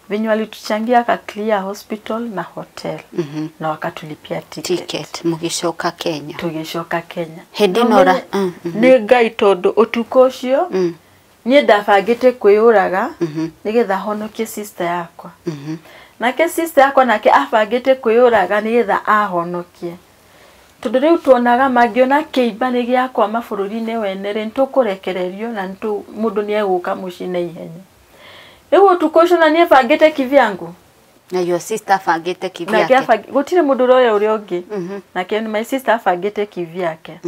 venye walituchangia ka clear hospital na hotel na wakatulipia ticket mugicoka Kenya. Tugicoka Kenya hindi nora ni Ngai tondu utuko ucio nie ndabangite kwiyuraga nigetha honokie sister yakwa. Nake sister yakwa nake abangite kwiyuraga nigetha ahonokie tondu riu tuonaga mangiona kiimba ni giakwa mabũrũri-inĩ wene ri nitukurekererio na mundu ni eguka muciĩ na ihenya. Riu utuko ucio na nie bangite kivyangu na your sister bangite kivyake nake gutire mundu uroya uria ungi nake my sister bangite kivyake.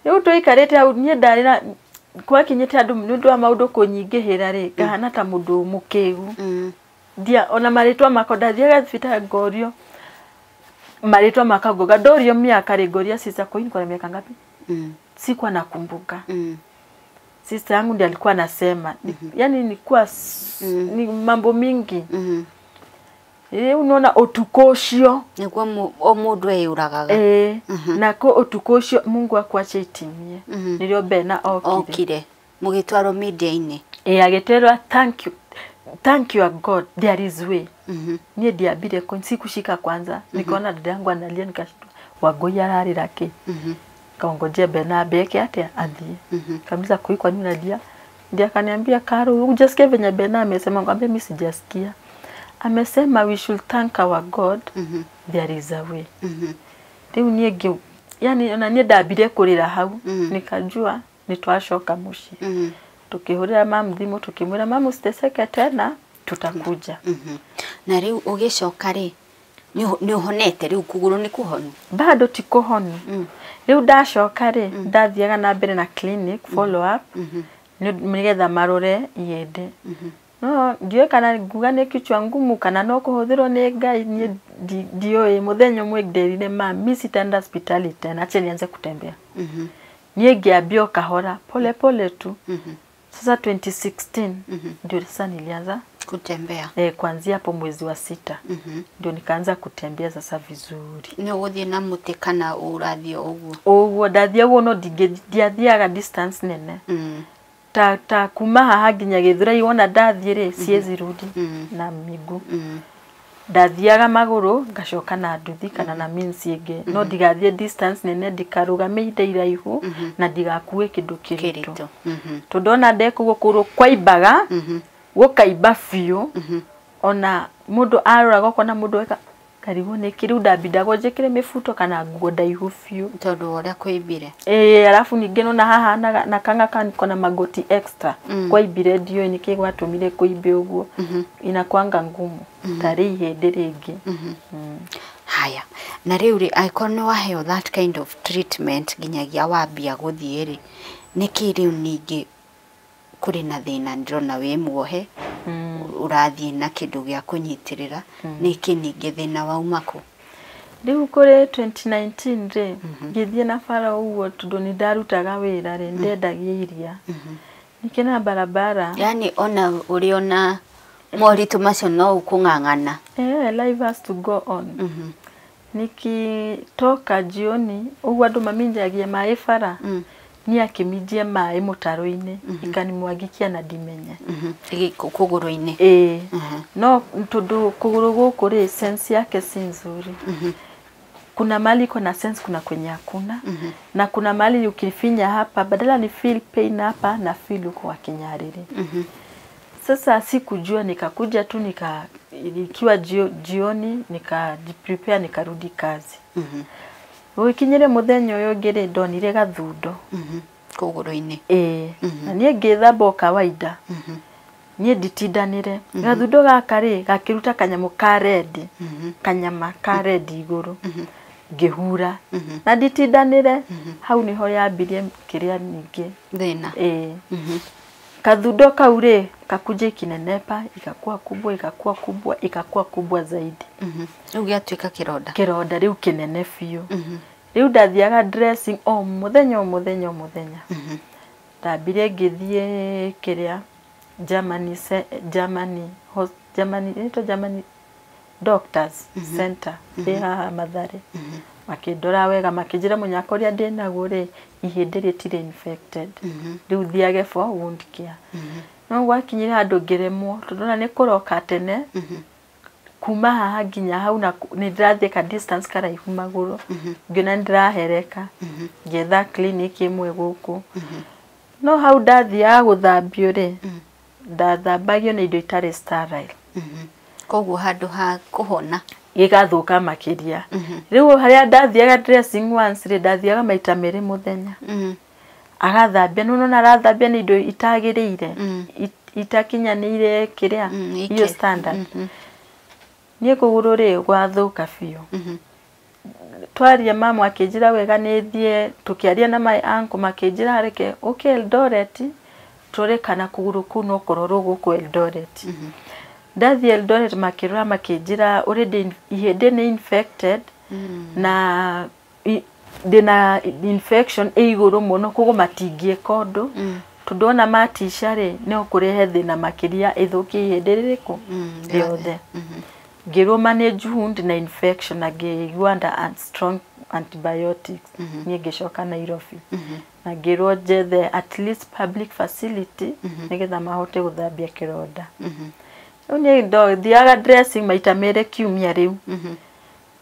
Riu tuikarite hau nie ndari na kwakinyite andu ni undu wa maundu kunyingihira ri ngahana ta mundu mukigu ndia ona maritwa makwa ndathiaga thibitarĩ ngorio maritwa makwa ndorio miaka ri ngoria sister kwa niko na miaka ngapi sikuwa nakumbuka. Sister yangu ndiye alikuwa anasema. Yani nilikuwa ni mambo mingi. Unaona utuko ucio niguo o mundu eyuragaga nako utuko ucio Mungu akwache itimie nirio Bena okire mugitwarwo media-inĩ agiterwa thank you thank you God there is way. Nie ndiambire sikushika kwanza nikaona dada yangu analia nikashtua Wangui ararira ki kaongojea Bena abeke atia athie. Kabisa kui kwa nini unalia? Ndiye akaniambia Karo hujasikia venye Bena amesema? Ngambia mimi sijasikia. Amesema we should thank our God there is a way. Riu nie yani ona nie ndambire kurira hau nikajua nitwacoka muciĩ. Tukihurira mamu thimu tukimwira mamu usiteseke tena tutakuja. Na riu ugicoka ri ni uhonete riu kuguru ni kuhonu? Bado ti kuhonu. Riu ndacoka ri ndathiaga na mbere na clinic follow up nigetha marore ihĩndĩ. No ndiũĩ kana nguga nĩ kichwa ngumu kana no kũhũthĩrwo nĩ Ngai niĩ ndiũĩ. Mũthenya ũmwe nderire mami mi sitaenda hospitali tena acha nianze kutembea. Niĩ ngĩambia o kahora pole pole tu. Sasa 2016 ndio sasa nilianza kutembea. Kuanzia hapo mwezi wa 6 ndio nikaanza kutembea sasa vizuri. Ni uguthie na muti kana urathie uguo? Uguo ndathie uguo no ndiathiaga distance nene. Ta kuma haha nginya Githurai wona ndathie ri siezi rudi na miguu. Ndathiaga maguru ngacoka na nduthi kana na means ingi no ndigathie distance nene ndikarugame ihinda iraihu na ndigakue kindu kiritu. Tondu ona ndeka uguo kũgũrũ kwaimbaga gũkaimba biũ ona mundu aroraga ukona mundu eka karigwo nĩ riu ndambindagwo njĩkĩre mĩbuto kana nguo ndaihu biũ tondu ũrĩa kũimbire. Alafu ningĩ nona haha na kanga kaniko na magoti extra kwaimbire ndiũĩ nĩkĩ gwatũmire kũimbe ũguo inakwanga ngumu tarĩ ihĩndĩ rĩngĩ. Haya na rĩu rĩ angĩkorwo nĩ waheo that kind of treatment nginyagia wambia gũthiĩ rĩ nĩkĩ rĩu ningĩ kũrĩ na thĩna ndĩrona wĩ muohe ũrathiĩ na kĩndũ gĩa kũnyitĩrĩra nĩkĩ ningĩ thĩna wauma kũ? Rĩu kũrĩ 2019 rĩ ngĩthiĩ na bara ũguo tondũ nĩ ndarutaga wĩra rĩ ndendagia iria nikĩona barabara yani ona ũrĩ ona moritũ macio no ũkũng'ang'ana. Life has to go on. Nikitoka jioni ũguo andũ maminjagia maĩ bara ni akĩminjia maĩ mũtaro-inĩ ikanimwagikia na ndimenye kũgũrũ-inĩ. No tondũ kũgũrũ gũkũ rĩ sense yake si nzuri. Kuna mahali iko na sense, kuna kwenye hakuna. Na kuna mahali ukifinya hapa badala ni feel pain hapa na feel huko wa kinyariri. Sasa sikujua, nikakuja tu ikiwa jioni nikajiprepare nikarudi kazi. Gũgĩkinyĩre mũthenya ũyũ ũngĩ rĩ, ndonire gathundo. Kũgũrũ-inĩ. Ĩĩ. Na niĩ ngĩthamba o kawaida. Niĩ nditindanĩre. Gathundo gaka rĩ, gakĩruta kanyamũ ka red. Kanyama ka red igũrũ. Ngĩhura. Na nditindanĩre. Hau nĩho yambirie kĩrĩa ningĩ. Thĩna. Ĩĩ. Kathundo kau rĩ, kakuja ikinenepa, ikakuwa kubwa, ikakuwa kubwa, ikakuwa kubwa zaidi. Rĩu gĩatuĩka kĩronda. Kĩronda rĩu kĩnene biũ. Rĩu ndathiaga dressing o mũthenya o mũthenya o mũthenya. Ndambire ngĩthiĩ kĩrĩa Germany Germany Germany ĩtwo Germany Doctors Center ĩ haha Mathare. Makĩndora wega makĩnjĩra mũnyaka ũrĩa ndĩnaguo rĩ, ihĩndĩ rĩtirĩ infected. Rĩu thiage for wound care. No gwakinyire handũ ngĩremwo tondũ ona nĩ kũroka tene kuma haha nginya hau na nĩ ndĩrathiĩ ka distance karaihu magũrũ. Ngĩona nĩ ndĩrahereka. Ngĩetha clinic ĩmwe gũkũ. No hau ndathiaga gũthambio rĩ, ndathambagio na indo itarĩ sterile. Koguo handũ ha kũhona gĩgathũka makĩria. Rĩu harĩa ndathiaga dressing once rĩ, ndathiaga maita merĩ mũthenya. Agathambia, nĩ ũrona arathambia na indo itagĩrĩire, itakinyanĩire kĩrĩa iyo standard. Niĩ kũgũrũ rĩ gwathũka biũ. Twaria mamu akĩnjĩra wega nĩ thiĩ, tũkĩaria na my uncle makĩnjĩra reke ũke Eldoret tũrore kana kũgũrũ kũu no kũrorwo gũkũ Eldoret. Ndathiĩ Eldoret makĩrora makĩnjĩra already ihĩndĩ nĩ infected na ndĩna infection ĩ igũrũ mũno koguo matingĩka ũndũ. Tondũ ona matica rĩ no kũrehe thĩna makĩria ĩthũkie ihĩndĩ rĩrĩkũ rĩothe. Ngĩrwo manage wound na infection na ngĩigua under strong antibiotics. Niĩ ngĩcoka Nairobi. Na ngĩrwo njethe at least public facility nĩgetha mahote gũthambia kĩronda. Rĩu niĩ ndathiaga dressing maita merĩ kiumia rĩu.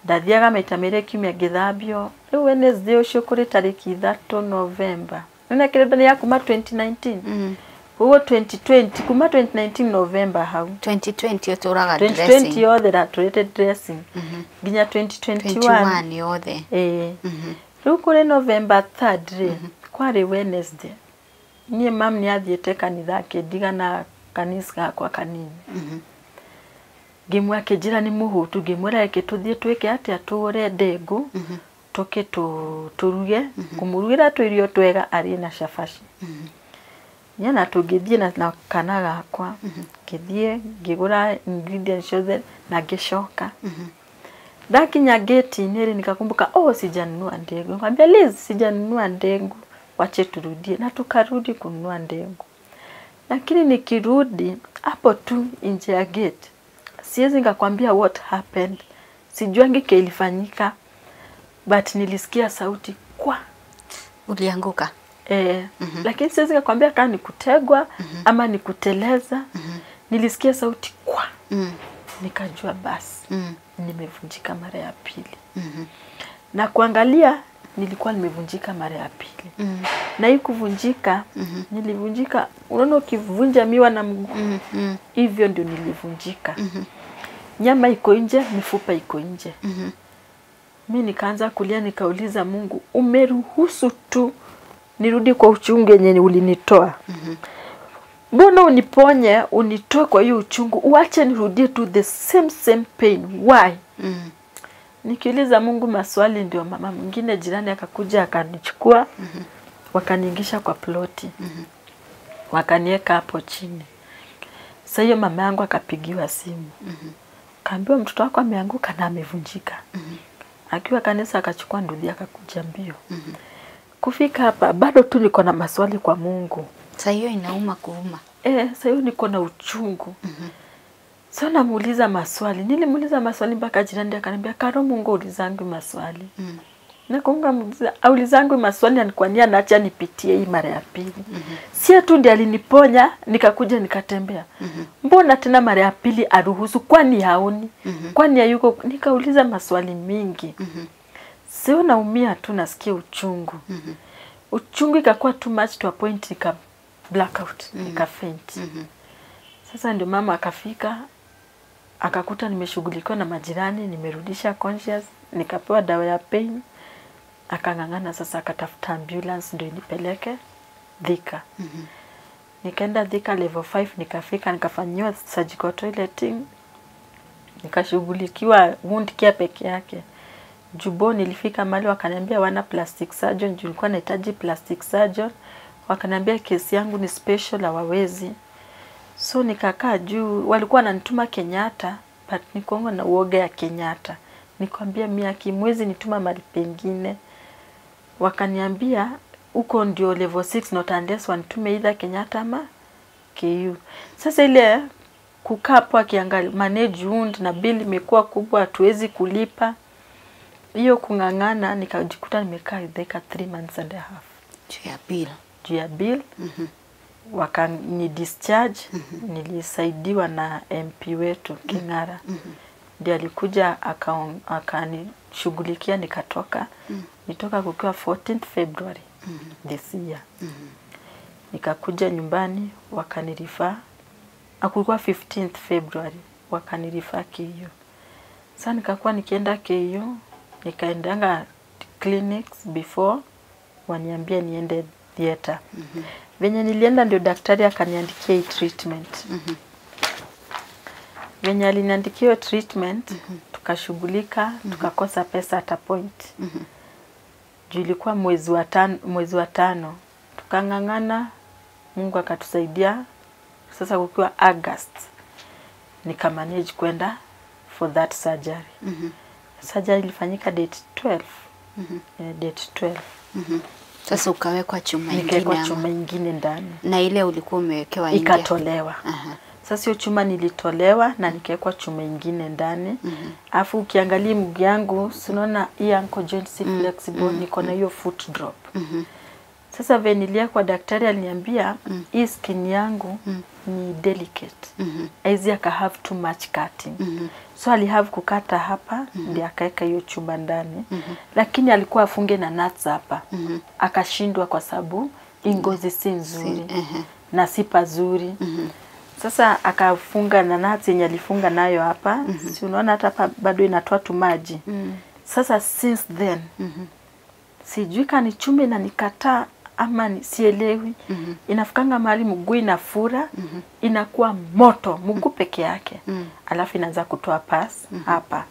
Ndathiaga maita merĩ kiumia ngĩthambio. Rĩu Wednesday ũcio kũrĩ tarĩki 3 November. Nĩ kĩronda nĩ ya kuma 2019. Koguo 2020 kuma 2019 November hau. 2020 ũtũraga dressing. 2020 yothe ndatũrĩte dressing. Nginya 2021 yothe. Ĩĩ. Rĩu kũrĩ November 3rd rĩ, kwarĩ Wednesday. Niĩ mam nĩ athiĩte kanitha akĩndiga na kanitha gakwa kanini. Ngĩmwĩra akĩnjĩra nĩ mũhũtu, ngĩmwĩra reke tũthiĩ twĩke atĩa, tũgũre ndengũ, tũke tũruge, kũmũrugĩra tũirio twega arĩe na cabaci. Niĩ na tũngĩthiĩ na kana gakwa, ngĩthiĩ ngĩgũra ingredients ciothe na ngĩcoka. Ndakinya gate-inĩ rĩ, nikakumbuka oh, sijanunua ndengu. Nikamwambia Liz, sijanunua ndengu, wache turudie. Na tukarudi kununua ndengu. Lakini nikirudi hapo tu nje ya gate, siwezi nikakwambia what happened. Sijuangi kile ilifanyika, but nilisikia sauti kwa. Ulianguka? Lakini siwezi nikakwambia kama ni kutegwa ama ni kuteleza. Nilisikia sauti kwa. Nikajua basi nimevunjika mara ya pili. Na kuangalia nilikuwa nimevunjika mara ya pili. Na hii kuvunjika, nilivunjika, unaona ukivunja miwa na mguu, hivyo ndio nilivunjika. Nyama iko nje, mifupa iko nje. Mimi nikaanza kulia, nikauliza Mungu, umeruhusu tu nirudi kwa uchungu yenye ulinitoa. Mbona uniponye, unitoe kwa hiyo uchungu, uache nirudie tu the same pain. Why? Nikiuliza Mungu maswali, ndio mama mwingine jirani akakuja akanichukua, wakaniingisha kwa ploti. Wakanieka hapo chini. Sasa hiyo mama yangu akapigiwa simu. Kaambiwa mtoto wako ameanguka na amevunjika. Akiwa kanisa akachukua nduthi akakuja mbio. Kufika hapa bado tu niko na maswali kwa Mungu. Sasa hiyo inauma kuuma. Sasa hiyo niko na uchungu. Sasa namuuliza maswali. Nilimuuliza maswali mpaka jirani akaniambia, Karo, Mungu ulizangu maswali. Nakumbuka aulizangu maswali na kwa nini anaacha nipitie hii mara ya pili. Si tu ndiye aliniponya nikakuja nikatembea. Mbona tena mara ya pili aruhusu? Kwani haoni? Kwani hayuko? Nikauliza maswali mingi. Sio naumia tu, nasikia uchungu. Uchungu ikakuwa too much to a point nika blackout, nika faint. Sasa ndio mama akafika, akakuta nimeshughulikiwa na majirani, nimerudisha conscious, nikapewa dawa ya pain. Akang'ang'ana sasa akatafuta ambulance ndio inipeleke Thika. Nikaenda Thika level 5, nikafika nikafanyiwa surgical toileting, nikashughulikiwa wound care peke yake. Jubo nilifika mahali wakaniambia wana plastic surgeon, juu nilikuwa nahitaji plastic surgeon. Wakaniambia kesi yangu ni special, hawawezi. So nikakaa juu, walikuwa wananituma Kenyatta, but nikuanga na uoga ya Kenyatta. Nikwambia mimi akimwezi nituma mahali pengine. Wakaniambia huko ndio level 6, not unless wanitume either Kenyatta ama KU. Sasa ile kukaa hapo akiangalia manage wound na bill imekuwa kubwa, hatuwezi kulipa. Hiyo kung'ang'ana nikajikuta nimekaa Thika 3 months and a half. Juu ya bill. Juu ya bill. Wakani discharge. Nilisaidiwa na MP wetu King'ara. Ndiye alikuja akanishughulikia nikatoka. Nitoka kukiwa 14th February this year. Nikakuja nyumbani wakanirifa. Kulikuwa 15th February wakanirifa KU. Sasa nikakuwa nikienda KU, nikaendanga clinics before waniambia niende theater. Venye nilienda ndio daktari akaniandikia hii treatment. Venye aliniandikia treatment, tukashughulika, tukakosa pesa at a point. Juu ilikuwa mwezi wa tano. Tukang'ang'ana, Mungu akatusaidia. Sasa kukiwa August nikamanage kwenda for that surgery. Surgery ilifanyika date 12. Date 12. Sasa ukawekwa chuma ingine. Nikawekwa chuma ingine ndani. Na ile ulikuwa umewekewa nje. Ikatolewa. Sasa hiyo chuma nilitolewa na nikawekwa chuma ingine ndani. Alafu ukiangalia mguu yangu, si unaona hii ankle joint si flexible, niko na hiyo foot drop. Sasa venilia kwa daktari aliniambia hii skin yangu ni delicate. Haizi aka have too much cutting. So ali have kukata hapa ndiye akaweka hiyo chuma ndani. Lakini alikuwa afunge na nuts hapa. Akashindwa kwa sababu ngozi si nzuri na si pazuri. Sasa akafunga na nuts yenye alifunga nayo hapa. Si unaona hata hapa bado inatoa tu maji. Sasa since then sijui kani chume na nikataa ama sielewi. Inafikanga mahali mguu inafura, inakuwa moto mguu peke yake. Alafu inaanza kutoa pass hapa.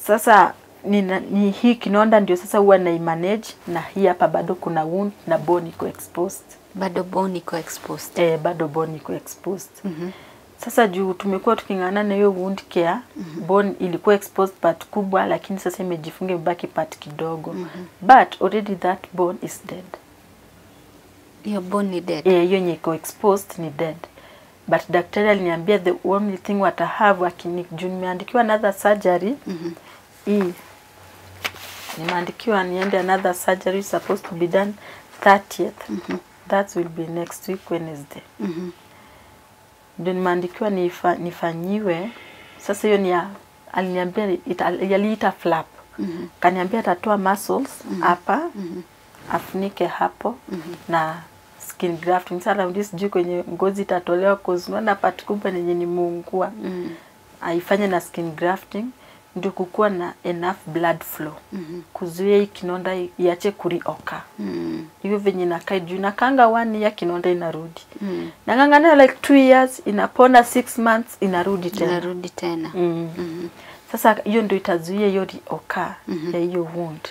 Sasa ni hii kinonda ndio sasa huwa na manage, na hii hapa bado kuna wound na bone iko exposed. Bado bone iko exposed. Bado bone iko exposed. Sasa juu tumekuwa tukingana na hiyo wound care, bone ilikuwa exposed part kubwa, lakini sasa imejifunga imebaki part kidogo. But already that bone is dead. Hiyo bone ni dead. Hiyo yenye iko exposed ni dead. But daktari aliniambia the only thing what I have, juu nimeandikiwa another surgery. Hii nimeandikiwa niende another surgery supposed to be done 30th. That will be next week Wednesday. Ndio nimeandikiwa nifanyiwe. Sasa hiyo ni aliniambia aliita flap. Kaniambia atatoa muscles hapa, afunike hapo na skin grafting. Sasa raundi sijui kwenye ngozi itatolewa cause unaona part kubwa yenye nimeungua. Aifanye na skin grafting ndio kukua na enough blood flow. Kuzuia hii kinonda iache kurioka. Hivyo venye nakaa juu nakanga 1 year kinonda inarudi. Nangangana like 2 years inapona, 6 months inarudi tena. Inarudi tena. Sasa hiyo ndio itazuia hiyo rioka ya hiyo wound.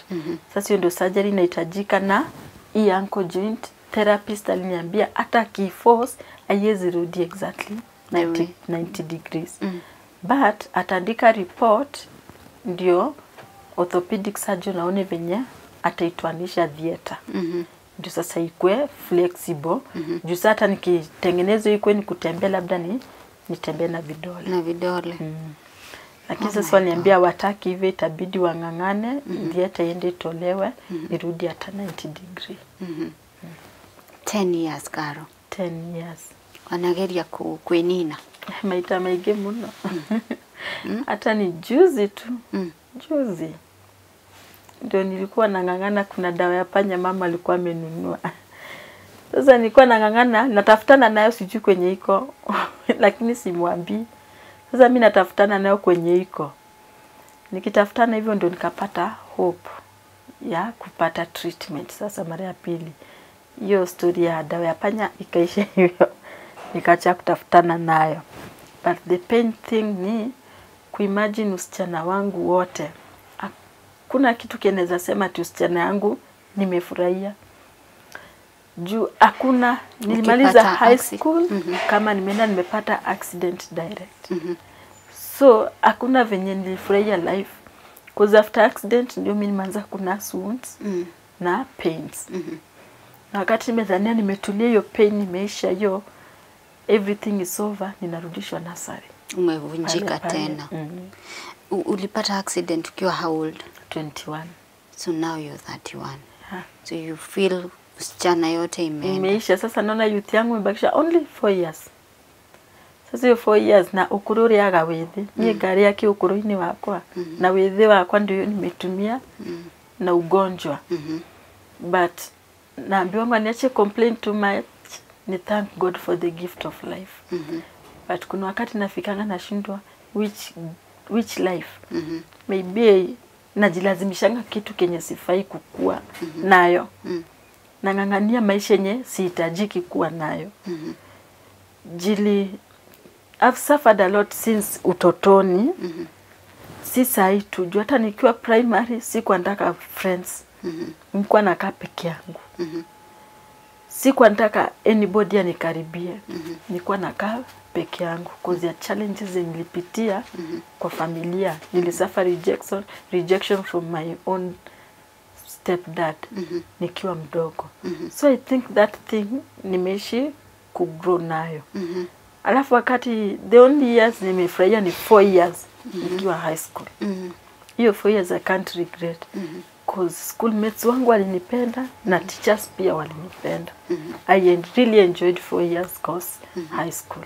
Sasa hiyo ndio surgery inahitajika, na hii ankle joint therapist aliniambia hata akiforce haiwezi rudi exactly 90 degrees. But ataandika report ndio orthopedic surgeon aone venye ataitwanisha theater. Ndio sasa ikue flexible. Juu sasa hata nikitengenezwa ikue ni kutembea, labda nitembee na vidole. Na vidole. Lakini sasa waniambia wataki hivyo, itabidi wang'ang'ane, theater iende itolewe, irudi hata 90 degree. 10 years Caro. 10 years. Wanageria kuenina. Maita maige muno. Hata ni juzi tu. Juzi. Ndio nilikuwa nang'ang'ana, kuna dawa ya panya mama alikuwa amenunua. Sasa nilikuwa nang'ang'ana, natafutana nayo sijui kwenye iko lakini simwambii. Sasa mimi natafutana nayo kwenye iko. Nikitafutana hivyo ndio nikapata hope ya kupata treatment. Sasa mara ya pili hiyo story ya dawa ya panya ikaisha hivyo. Nikaacha kutafutana nayo. But the pain thing ni kuimagine usichana wangu wote. Hakuna kitu kinaweza sema ati usichana yangu nimefurahia. Juu hakuna, nilimaliza high school kama nimeenda nimepata accident direct. So hakuna venye nilifurahia life. Cause after accident ndio mimi nimeanza kuna wounds na pains. Na wakati nimedhania nimetulia hiyo pain imeisha hiyo everything is over, ninarudishwa nasari. Umevunjika tena. Ulipata accident ukiwa how old? 21. So now you're 31. So you feel usichana yote imeenda. Imeisha. Sasa naona youth yangu imebakisha only 4 years. Sasa hiyo 4 years na ukuru riaga withi. Niĩ ngaria ki ukuru-inĩ wakwa. Na withi wakwa ndio nimetumia na ugonjwa. But naambiwa niache complain too much, ni thank God for the gift of life. But kuna wakati nafikanga nashindwa which life. Maybe najilazimishanga kitu kenye sifai kukua nayo. Nang'ang'ania maisha yenye sihitajiki kuwa nayo. Jili I've suffered a lot since utotoni. Si sahi tu, juu hata nikiwa primary sikuwa nataka friends. Nilikuwa nakaa peke yangu. Sikuwa nataka anybody anikaribie. Nilikuwa nakaa peke yangu cause ya challenges nilipitia kwa familia. Nilisuffer rejection from my own stepdad nikiwa mdogo. So I think that thing nimeishi kugrow nayo. Alafu wakati the only years nimefurahia ni 4 years nikiwa high school. Hiyo 4 years I can't regret. Cause schoolmates wangu walinipenda na teachers pia walinipenda. I really enjoyed 4 years course high school.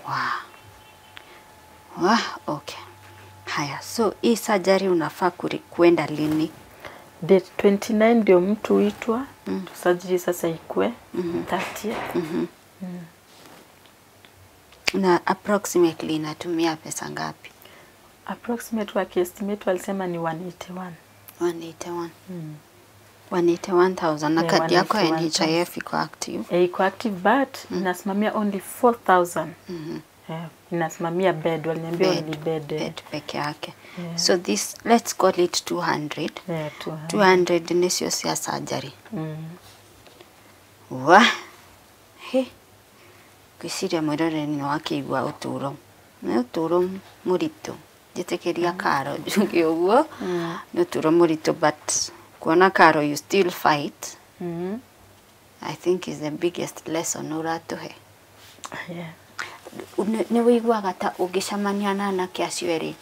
Wow. Wow, okay. Haya, so hii surgery unafaa kuenda lini? Date 29 ndio mtu huitwa. Surgery sasa ikue 30th. Na approximately inatumia pesa ngapi? Approximate wakiestimate walisema ni 181. 181. 181,000. Na kadi yako ya NHIF iko active? Iko active but inasimamia only 4,000. Inasimamia bed, waliniambia only bed. Bed peke yake. So this, let's call it 200. Yeah, 200. 200 ni sio surgery. Wa. He. Kwiciria mwirore ni wakĩigua ũtũro. Nĩ ũtũro mũritũ. Njĩtĩkĩria Karo njuge ũguo. Nĩ ũtũro mũritũ but kuona Karo you still fight. I think is the biggest lesson ũratũhe. Yeah. Nĩ wĩiguaga ta ũngĩcemania na anake acio erĩ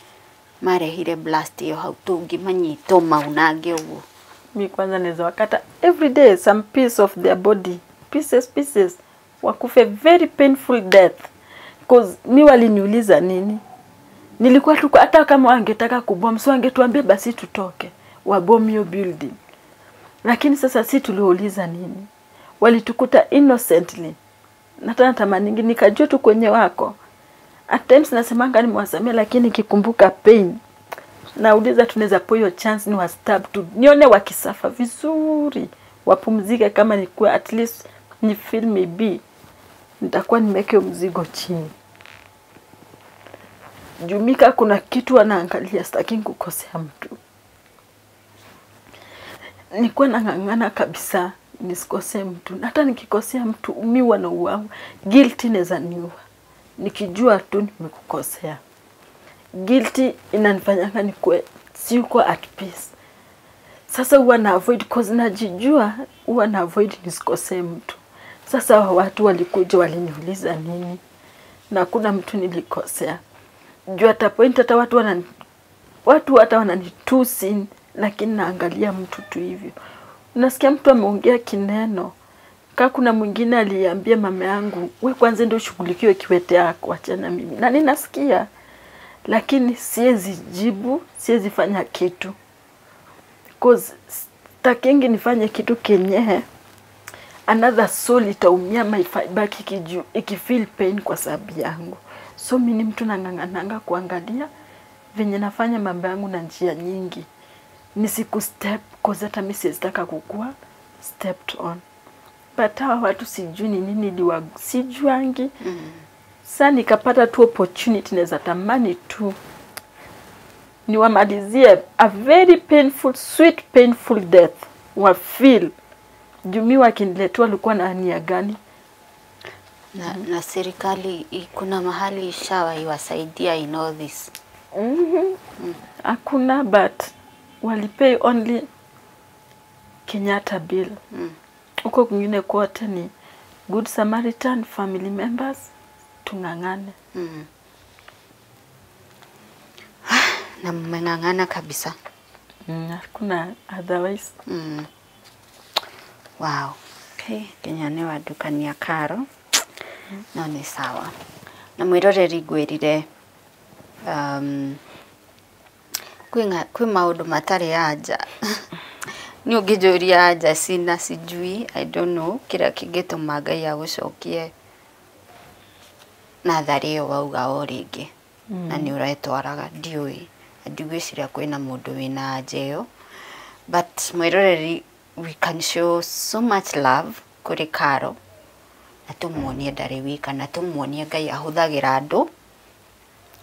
marehire blast ĩyo hau tũngĩmanyita maunange ũguo? Mi kwanza naweza wakata every day some piece of their body, pieces pieces, wakufe very painful death. Cause mi waliniuliza nini? Nilikuwa tu hata kama wangetaka kubom, so wangetuambia basi tutoke, wabom hiyo building. Lakini sasa si tuliuliza nini? Walitukuta innocently. Na tena tamani nikajua tu kwenye wako. At times nasemanga nimewasamea, lakini nikikumbuka pain nauliza tunaweza po hiyo chance ni wastab tu nione wakisafa vizuri, wapumzike, kama nikuwa at least ni feel maybe nitakuwa nimeweka mzigo chini. Jumika kuna kitu anaangalia, sitaki kukosea mtu. Nikuwa nang'ang'ana kabisa nisikosee mtu. Hata nikikosea mtu mimi wanauawa, guilty inaweza niua. Nikijua tu nimekukosea. Guilty inanifanyanga nikuwe siko at peace. Sasa huwa na avoid cause najijua, huwa na avoid nisikosee mtu. Sasa watu walikuja waliniuliza nini? Na kuna mtu nilikosea. Juu at a point hata watu hata wananitusi, lakini naangalia mtu tu hivyo. Unasikia mtu ameongea kineno. Kaka kuna mwingine aliambia mama yangu, we kwanza ndio ushughulikiwe kiwete yako, achana mimi. Na ninasikia. Lakini siwezi jibu, siwezi fanya kitu. Cause sitakingi nifanye kitu kenye another soul itaumia maibaki ikifeel pain kwa sababu yangu. So mimi ni mtu nang'ang'ananga kuangalia venye nafanya mambo yangu na njia nyingi. Nisiku step cause hata mimi siwezi taka kukua stepped on. But hawa watu sijui ni nini sijuangi. Sasa nikapata tu opportunity, naweza tamani tu niwamalizie a very painful, sweet painful death. Wa feel jumi wakiniletea walikuwa na nia gani? Na serikali kuna mahali ishawa iwasaidia in all this? Hakuna, but walipay only Kenyatta bill. Huko kwingine kote ni Good Samaritan, family members, tung'ang'ane. Na mmeng'ang'ana kabisa. Hakuna otherwise. Wow. Okay, Kenya nĩ wandukania Karo. No nĩ sawa. Na mwĩroreri ngwĩrire kwĩ maũndũ matarĩ anja. Nĩ ũngĩnjũria anja sina sijui, I don't know kĩrĩa kĩngĩtũma Ngai agũcokie natharĩ ĩyo wauga o rĩngĩ. Na nĩ ũretwaraga, ndiũĩ. Ndigwĩciria kwĩna mũndũ wĩna anja ĩyo. But mwĩroreri, we can show so much love kũrĩ Karo. Na tũmuonie ndarĩ wika, na tũmuonie Ngai ahũthagĩra andũ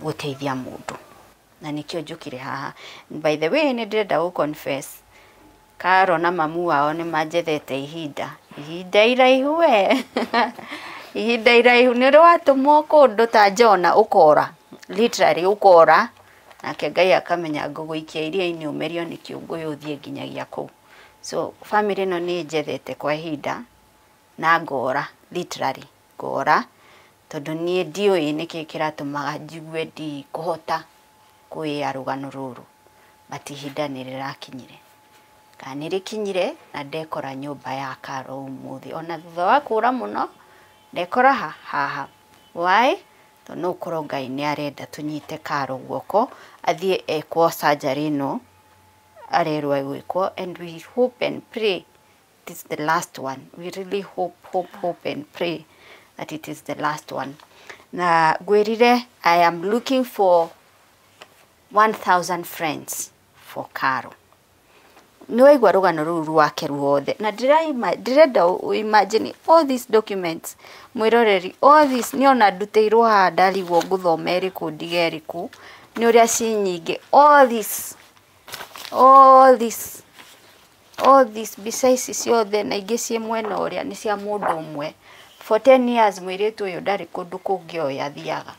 gũteithia mũndũ. Na nĩkĩo njũkire haha. By the way, nĩ ndĩrenda gũ confess Karo na mamu wao nĩ manjethete ihinda. Ihinda iraihu we. Ihinda iraihu. Nĩ ũrĩ watũmwo kũndũ ta Jona ũkora. Literally ũkora. Nake Ngai akamenya ngũgũikia iria-inĩ ũmerio nĩ kĩũngũyũ ũthiĩ nginyagia kũu. So family ĩno nĩ njethete kwa ihinda na ngora, literally ngora, tondũ niĩ ndiũĩ nĩkĩ kĩratũmaga njigue ndikũhota kwĩya rũgano rũrũ. But ihinda nĩ rĩrakinyire. Kana nĩ rĩkinyire na ndekora nyũmba ya Karo ũmũthĩ. Ona thutha wa kũra mũno ndekora haha. Why? Tondũ no ũkorwo Ngai nĩ arenda tũnyite Karo guoko athiĩ ekwo surgery ĩno arerwo egwĩkwo, and we hope and pray it is the last one. We really hope, hope, hope and pray that it is the last one. Na ngwĩrire I am looking for 1,000 friends for Karo. Nĩ waigua rũgano rũu rwake ruothe na ndĩrenda imagine all these documents mwĩroreri, all this nĩ ona ndutĩirwo haha ndarigwo ngũthoma ĩrĩkũ ndige ĩrĩkũ nĩ ũrĩa ci nyingĩ. All this, all this, all this mbica ici ciothe na ingĩ ciĩ mwena ũrĩa nĩ cia mũndũ ũmwe. For 10 years mũirĩtu ũyũ ndarĩ kũndũ kũngĩ oĩ athiaga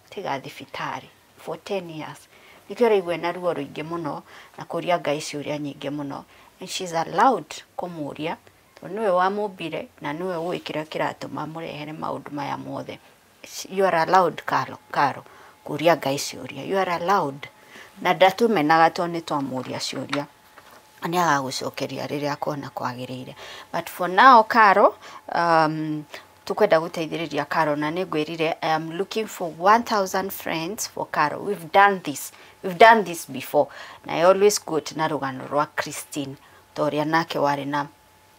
tiga thibitarĩ for 10 years. Nĩkĩo ũraigua ena ruo rũingĩ mũno na kũria Ngai ciũria nyingĩ mũno. And she's allowed kũmũria tondũ nĩwe wamũmbire na nĩwe ũĩ kĩrĩa kĩratũma mũrehere maũndũ maya mothe. You are allowed, Karo, Karo, kũria Ngai ciũria. You are allowed. Na ndatũmenaga tondũ nĩ twamũria ciũria. Nĩ agagũcokeria rĩrĩa akona kwagĩrĩire. But for now, Karo, tukwenda gũteithĩrĩria Karo na nĩ ngwĩrire I am looking for 1,000 friends for Karo. We've done this. We've done this before. Na I always quote na rũgano rwa Christine ta ũrĩa nake warĩ na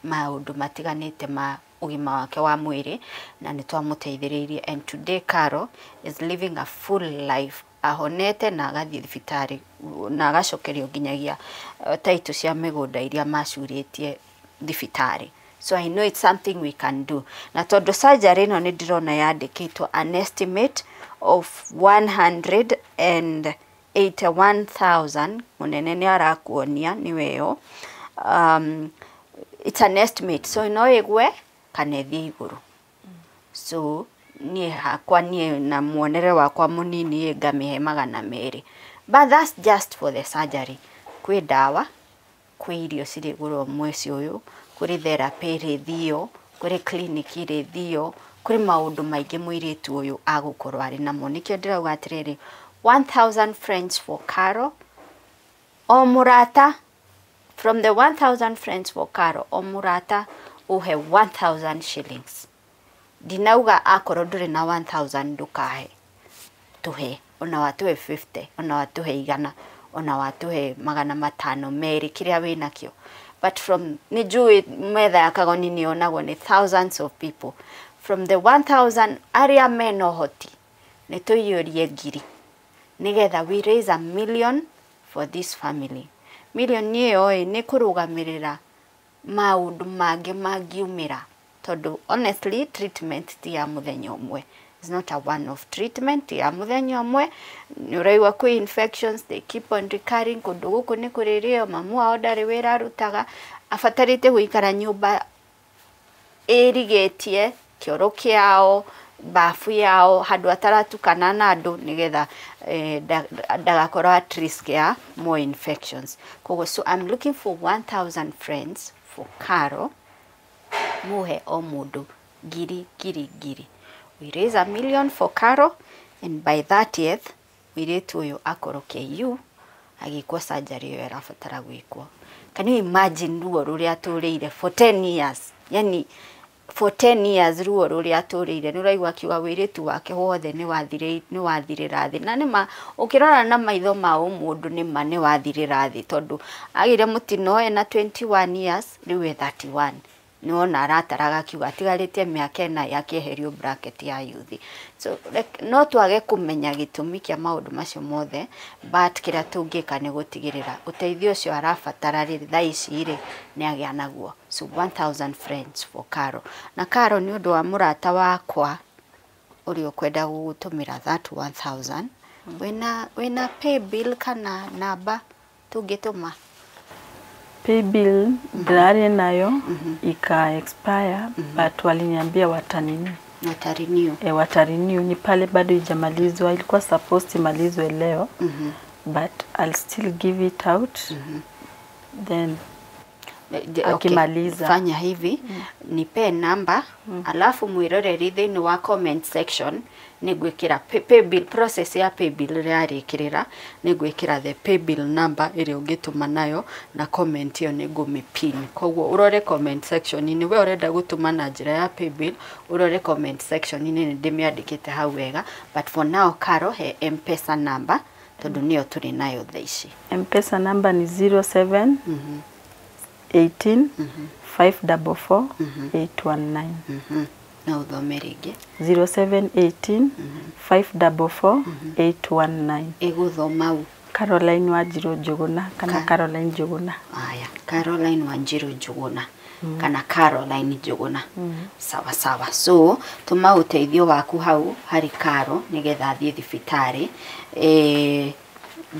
maũndũ matiganĩte ma ũgima wake wa mwĩrĩ na nĩ twamũteithĩrĩirie, and today Karo is living a full life, ahonete na agathiĩ thibitarĩ na agacokerio nginyagia taitũ cia mĩgũnda iria macurĩtie thibitarĩ. So I know it's something we can do. Na tondũ surgery ĩno nĩ ndĩrona yandĩkĩtwo an estimate of 181,000, mũnene nĩ arakuonia nĩwe ĩyo. It's an estimate, so no ĩgwe kana ĩthiĩ igũrũ. So niĩ hakwa, niĩ na muonere wakwa mũnini, ngamĩhe 200, but that's just for the surgery. Kwĩ ndawa, kwĩ irio cirĩgũrwo mweci ũyũ, kũrĩ therapy ĩrĩthio, kũrĩ clinic ĩrĩthio, kũrĩ maũndũ maingĩ mũirĩtu ũyũ agũkorwo arĩ namo. Nĩkĩo ndĩrauga atĩrĩrĩ, 1000 friends for Caro. O mũrata from the 1000 friends for Caro, o mũrata uhe 1000 shillings. Ndinauga akorwo ndũrĩ na 1000 ndũkahe, tũhe. Ona watuhe 50, ona watuhe 100, ona watuhe 500 merĩ, kĩrĩa wĩnakĩo. But from nĩ njũĩ metha ya Kagoni nĩ yonagwo nĩ thousands of people. From the 1000 arĩa mena ũhoti, nĩ tũiyũrie 1,000 nĩgetha we raise 1 million for this family. Million ĩyo ĩ nĩ kũrũgamĩrĩra maũndũ mangĩ mangiumĩra, tondũ honestly treatment ti ya mũthenya ũmwe. It's not a one off treatment ya mũthenya ũmwe. Nĩ ũraigua kwĩ infections, they keep on recurring. Kũndũ gũkũ nĩ kũrĩrĩo, mamu wao ndarĩ wĩra arutaga, abatarĩte gũikara nyũmba ĩrigĩtie kĩoro kĩao, bafu yao, handũ ataratukana na andũ, nĩgetha ndagakorwo at risk ya more infections. Koguo so I'm looking for 1000 friends for Caro. Muhe o mũndũ ngiri, ngiri, ngiri. We raise 1 million for Caro, and by 30th mũirĩtu ũyũ akorwo KU agĩkwo surgery ĩyo ĩrabatara gwĩkwo. Can you imagine ruo rũrĩa atũrĩire for 10 years? Yani for 10 years ruo rũrĩa atũrĩire. Nĩ ũraigua akiuga wĩirĩtu wake wothe nĩ wathirĩra thĩ, na nĩma ũkĩrora na maitho ma ũmũndũ, nĩma nĩ wathirĩra thĩ, tondũ agĩire mũtino ena 21 years, rĩu e 31. Nĩwona arataraga akiuga atigarĩtie mĩaka 4 yakĩeherio bracket ya youth. So like, no twage kũmenya gĩtũmi kĩa maũndũ macio mothe, but kĩrĩa tũngĩka nĩ gũtigĩrĩra ũteithio ũcio arabatara rĩ thaa ici rĩ nĩ agĩa naguo. So 1000 friends for Caro. Na Caro, nĩ ũndũ wa mũrata wakwa ũrĩa ũkwenda gũgũtũmĩra that 1000, wĩna pay bill kana namba tũngĩtũma? Paybill ndĩrarĩ nayo ika expire, but waliniambia watanini Watarenew. E, watarenew. Ni pale bado ijamalizwa, ilikuwa supposed imalizwe leo, but I'll still give it out then. Akimaliza. Fanya hivi, nipe namba, alafu mwiroreri thĩinĩ wa comment section nĩ ngwĩkĩra pay bill process ya pay bill ĩrĩa yarĩkĩrĩra, nĩ ngwĩkĩra the pay bill number ĩrĩa ũngĩtũma nayo, na comment ĩyo nĩ ngũmĩpin. Koguo ũrore comment section-inĩ, we ũrenda gũtũma na njĩra ya pay bill, ũrore comment section-inĩ, nĩ ndĩmĩandĩkĩte hau wega. But for now, Caro, he M-Pesa number, tondũ nĩyo tũrĩ nayo thaa ici. M-Pesa number ni 07 18 544 819. Na ũthome rĩngĩ. 0718 544 819. Ĩgũthoma u? Caroline Wanjiru Njuguna kana Caroline Njuguna. Aya, Caroline Wanjiru Njuguna kana Caroline Njuguna. Sawa sawa. So tũma ũteithio waku hau harĩ Caro nĩgetha athiĩ thibitarĩ.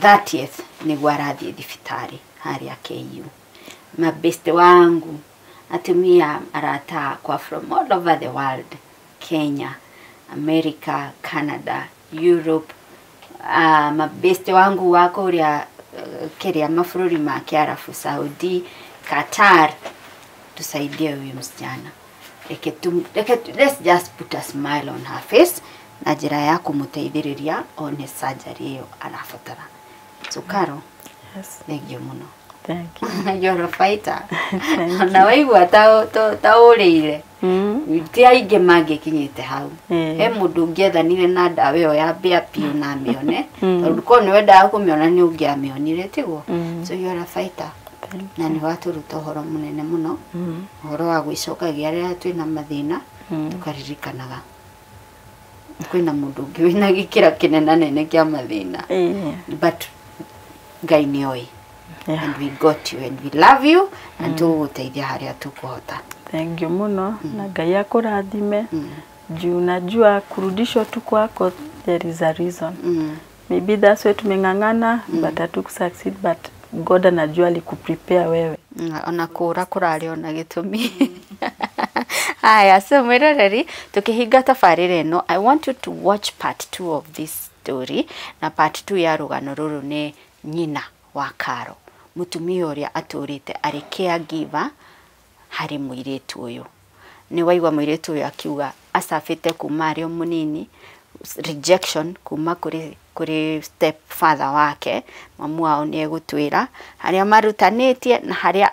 30th nĩguo arathiĩ thibitarĩ harĩa KU. Mabeste wangu, atumia arata akwa from all over the world, Kenya, America, Canada, Europe, mabeste wangu wa kũrĩa kĩrĩa mabũrũri ma Kiarabu, Saudi, Qatar, tusaidie huyu msichana. Reke tu, let's just put a smile on her face na njĩra ya kũmũteithĩrĩria one surgery ĩyo arabatara. So Caro, Yes. thank you mũno. Thank you. You're a fighter. Thank Na waigua ta ũrĩire, ti aingĩ mangĩkinyĩte hau. He mũndũ ũngĩethanire na ndawa ĩyo ya mbĩa piũ na amĩone, tondũ korwo nĩ wendaga kũmĩona nĩ ũngĩamĩonire, tiguo? So you're a fighter. Thank Na nĩ watũruta ũhoro mũnene mũno, ũhoro wa gwĩcokagia rĩrĩa twĩna mathĩna, tũkaririkanaga kwĩna mũndũ ũngĩ wĩna gĩkĩra kĩnenanene kĩa mathĩna, but Ngai nĩ oĩ. And we got you and we love you and tũgũgũteithia harĩa tũkũhota. Thank you muno, na Ngai akũrathime, juu najua kurudishwa tu kwako there is a reason. Maybe that's why tumeng'ang'ana, but hatukusucceed, but God anajua alikuprepare wewe. Ona kũra kũrarĩ ona gĩtũmi. Haya, so mwĩroreri, tũkĩhinga tabarĩra ĩno, I want you to watch part 2 of this story. Na part 2 ya rũgano rũrũ nĩ nyina wa Karo, mũtumia ũrĩa atũrĩte arĩ caregiver harĩ mũirĩtu ũyũ. Nĩ waigua mũirĩtu ũyũ akiuga acabĩte kuma arĩ o mũnini, rejection kuma kũrĩ step father wake. Mamu wao nĩ egũtwĩra harĩa marutanĩtie na harĩa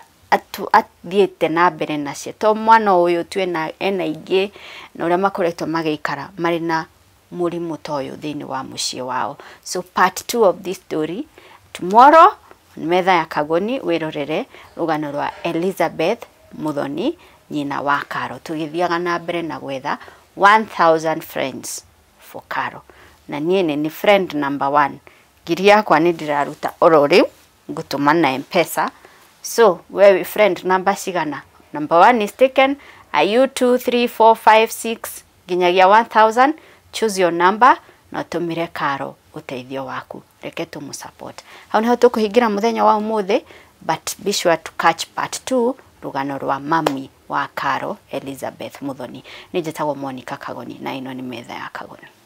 athiĩte na mbere nacio, to mwana ũyũ tu, ena ingĩ, na ũrĩa makoretwo magĩikara marĩ na mũrimũ ta ũyũ thĩinĩ wa mũciĩ wao. So part 2 of this story tomorrow, Metha ya Kagoni, wĩrorere rũgano rwa Elizabeth Muthoni, nyina wa Karo, tũgĩthiaga na mbere na gwetha 1000 friends for Karo. Na niĩ nĩ friend number 1, ngiri yakwa nĩ ndĩraruta oro rĩu, ngũtũma na M-Pesa. So wewe friend number cigana? Number 1 is taken. Are you 2 3 4 5 6 nginyagia 1000? Choose your number na ũtũmĩre Karo ũteithio waku, reke tũmũ support. Hau niho tũkũhingira mũthenya wa ũmũthĩ, but be sure to catch part 2, rũgano rwa mami wa Karo, Elizabeth Muthoni. Nĩ njĩtagwo Monica Kagoni na ĩno nĩ Metha ya Kagoni.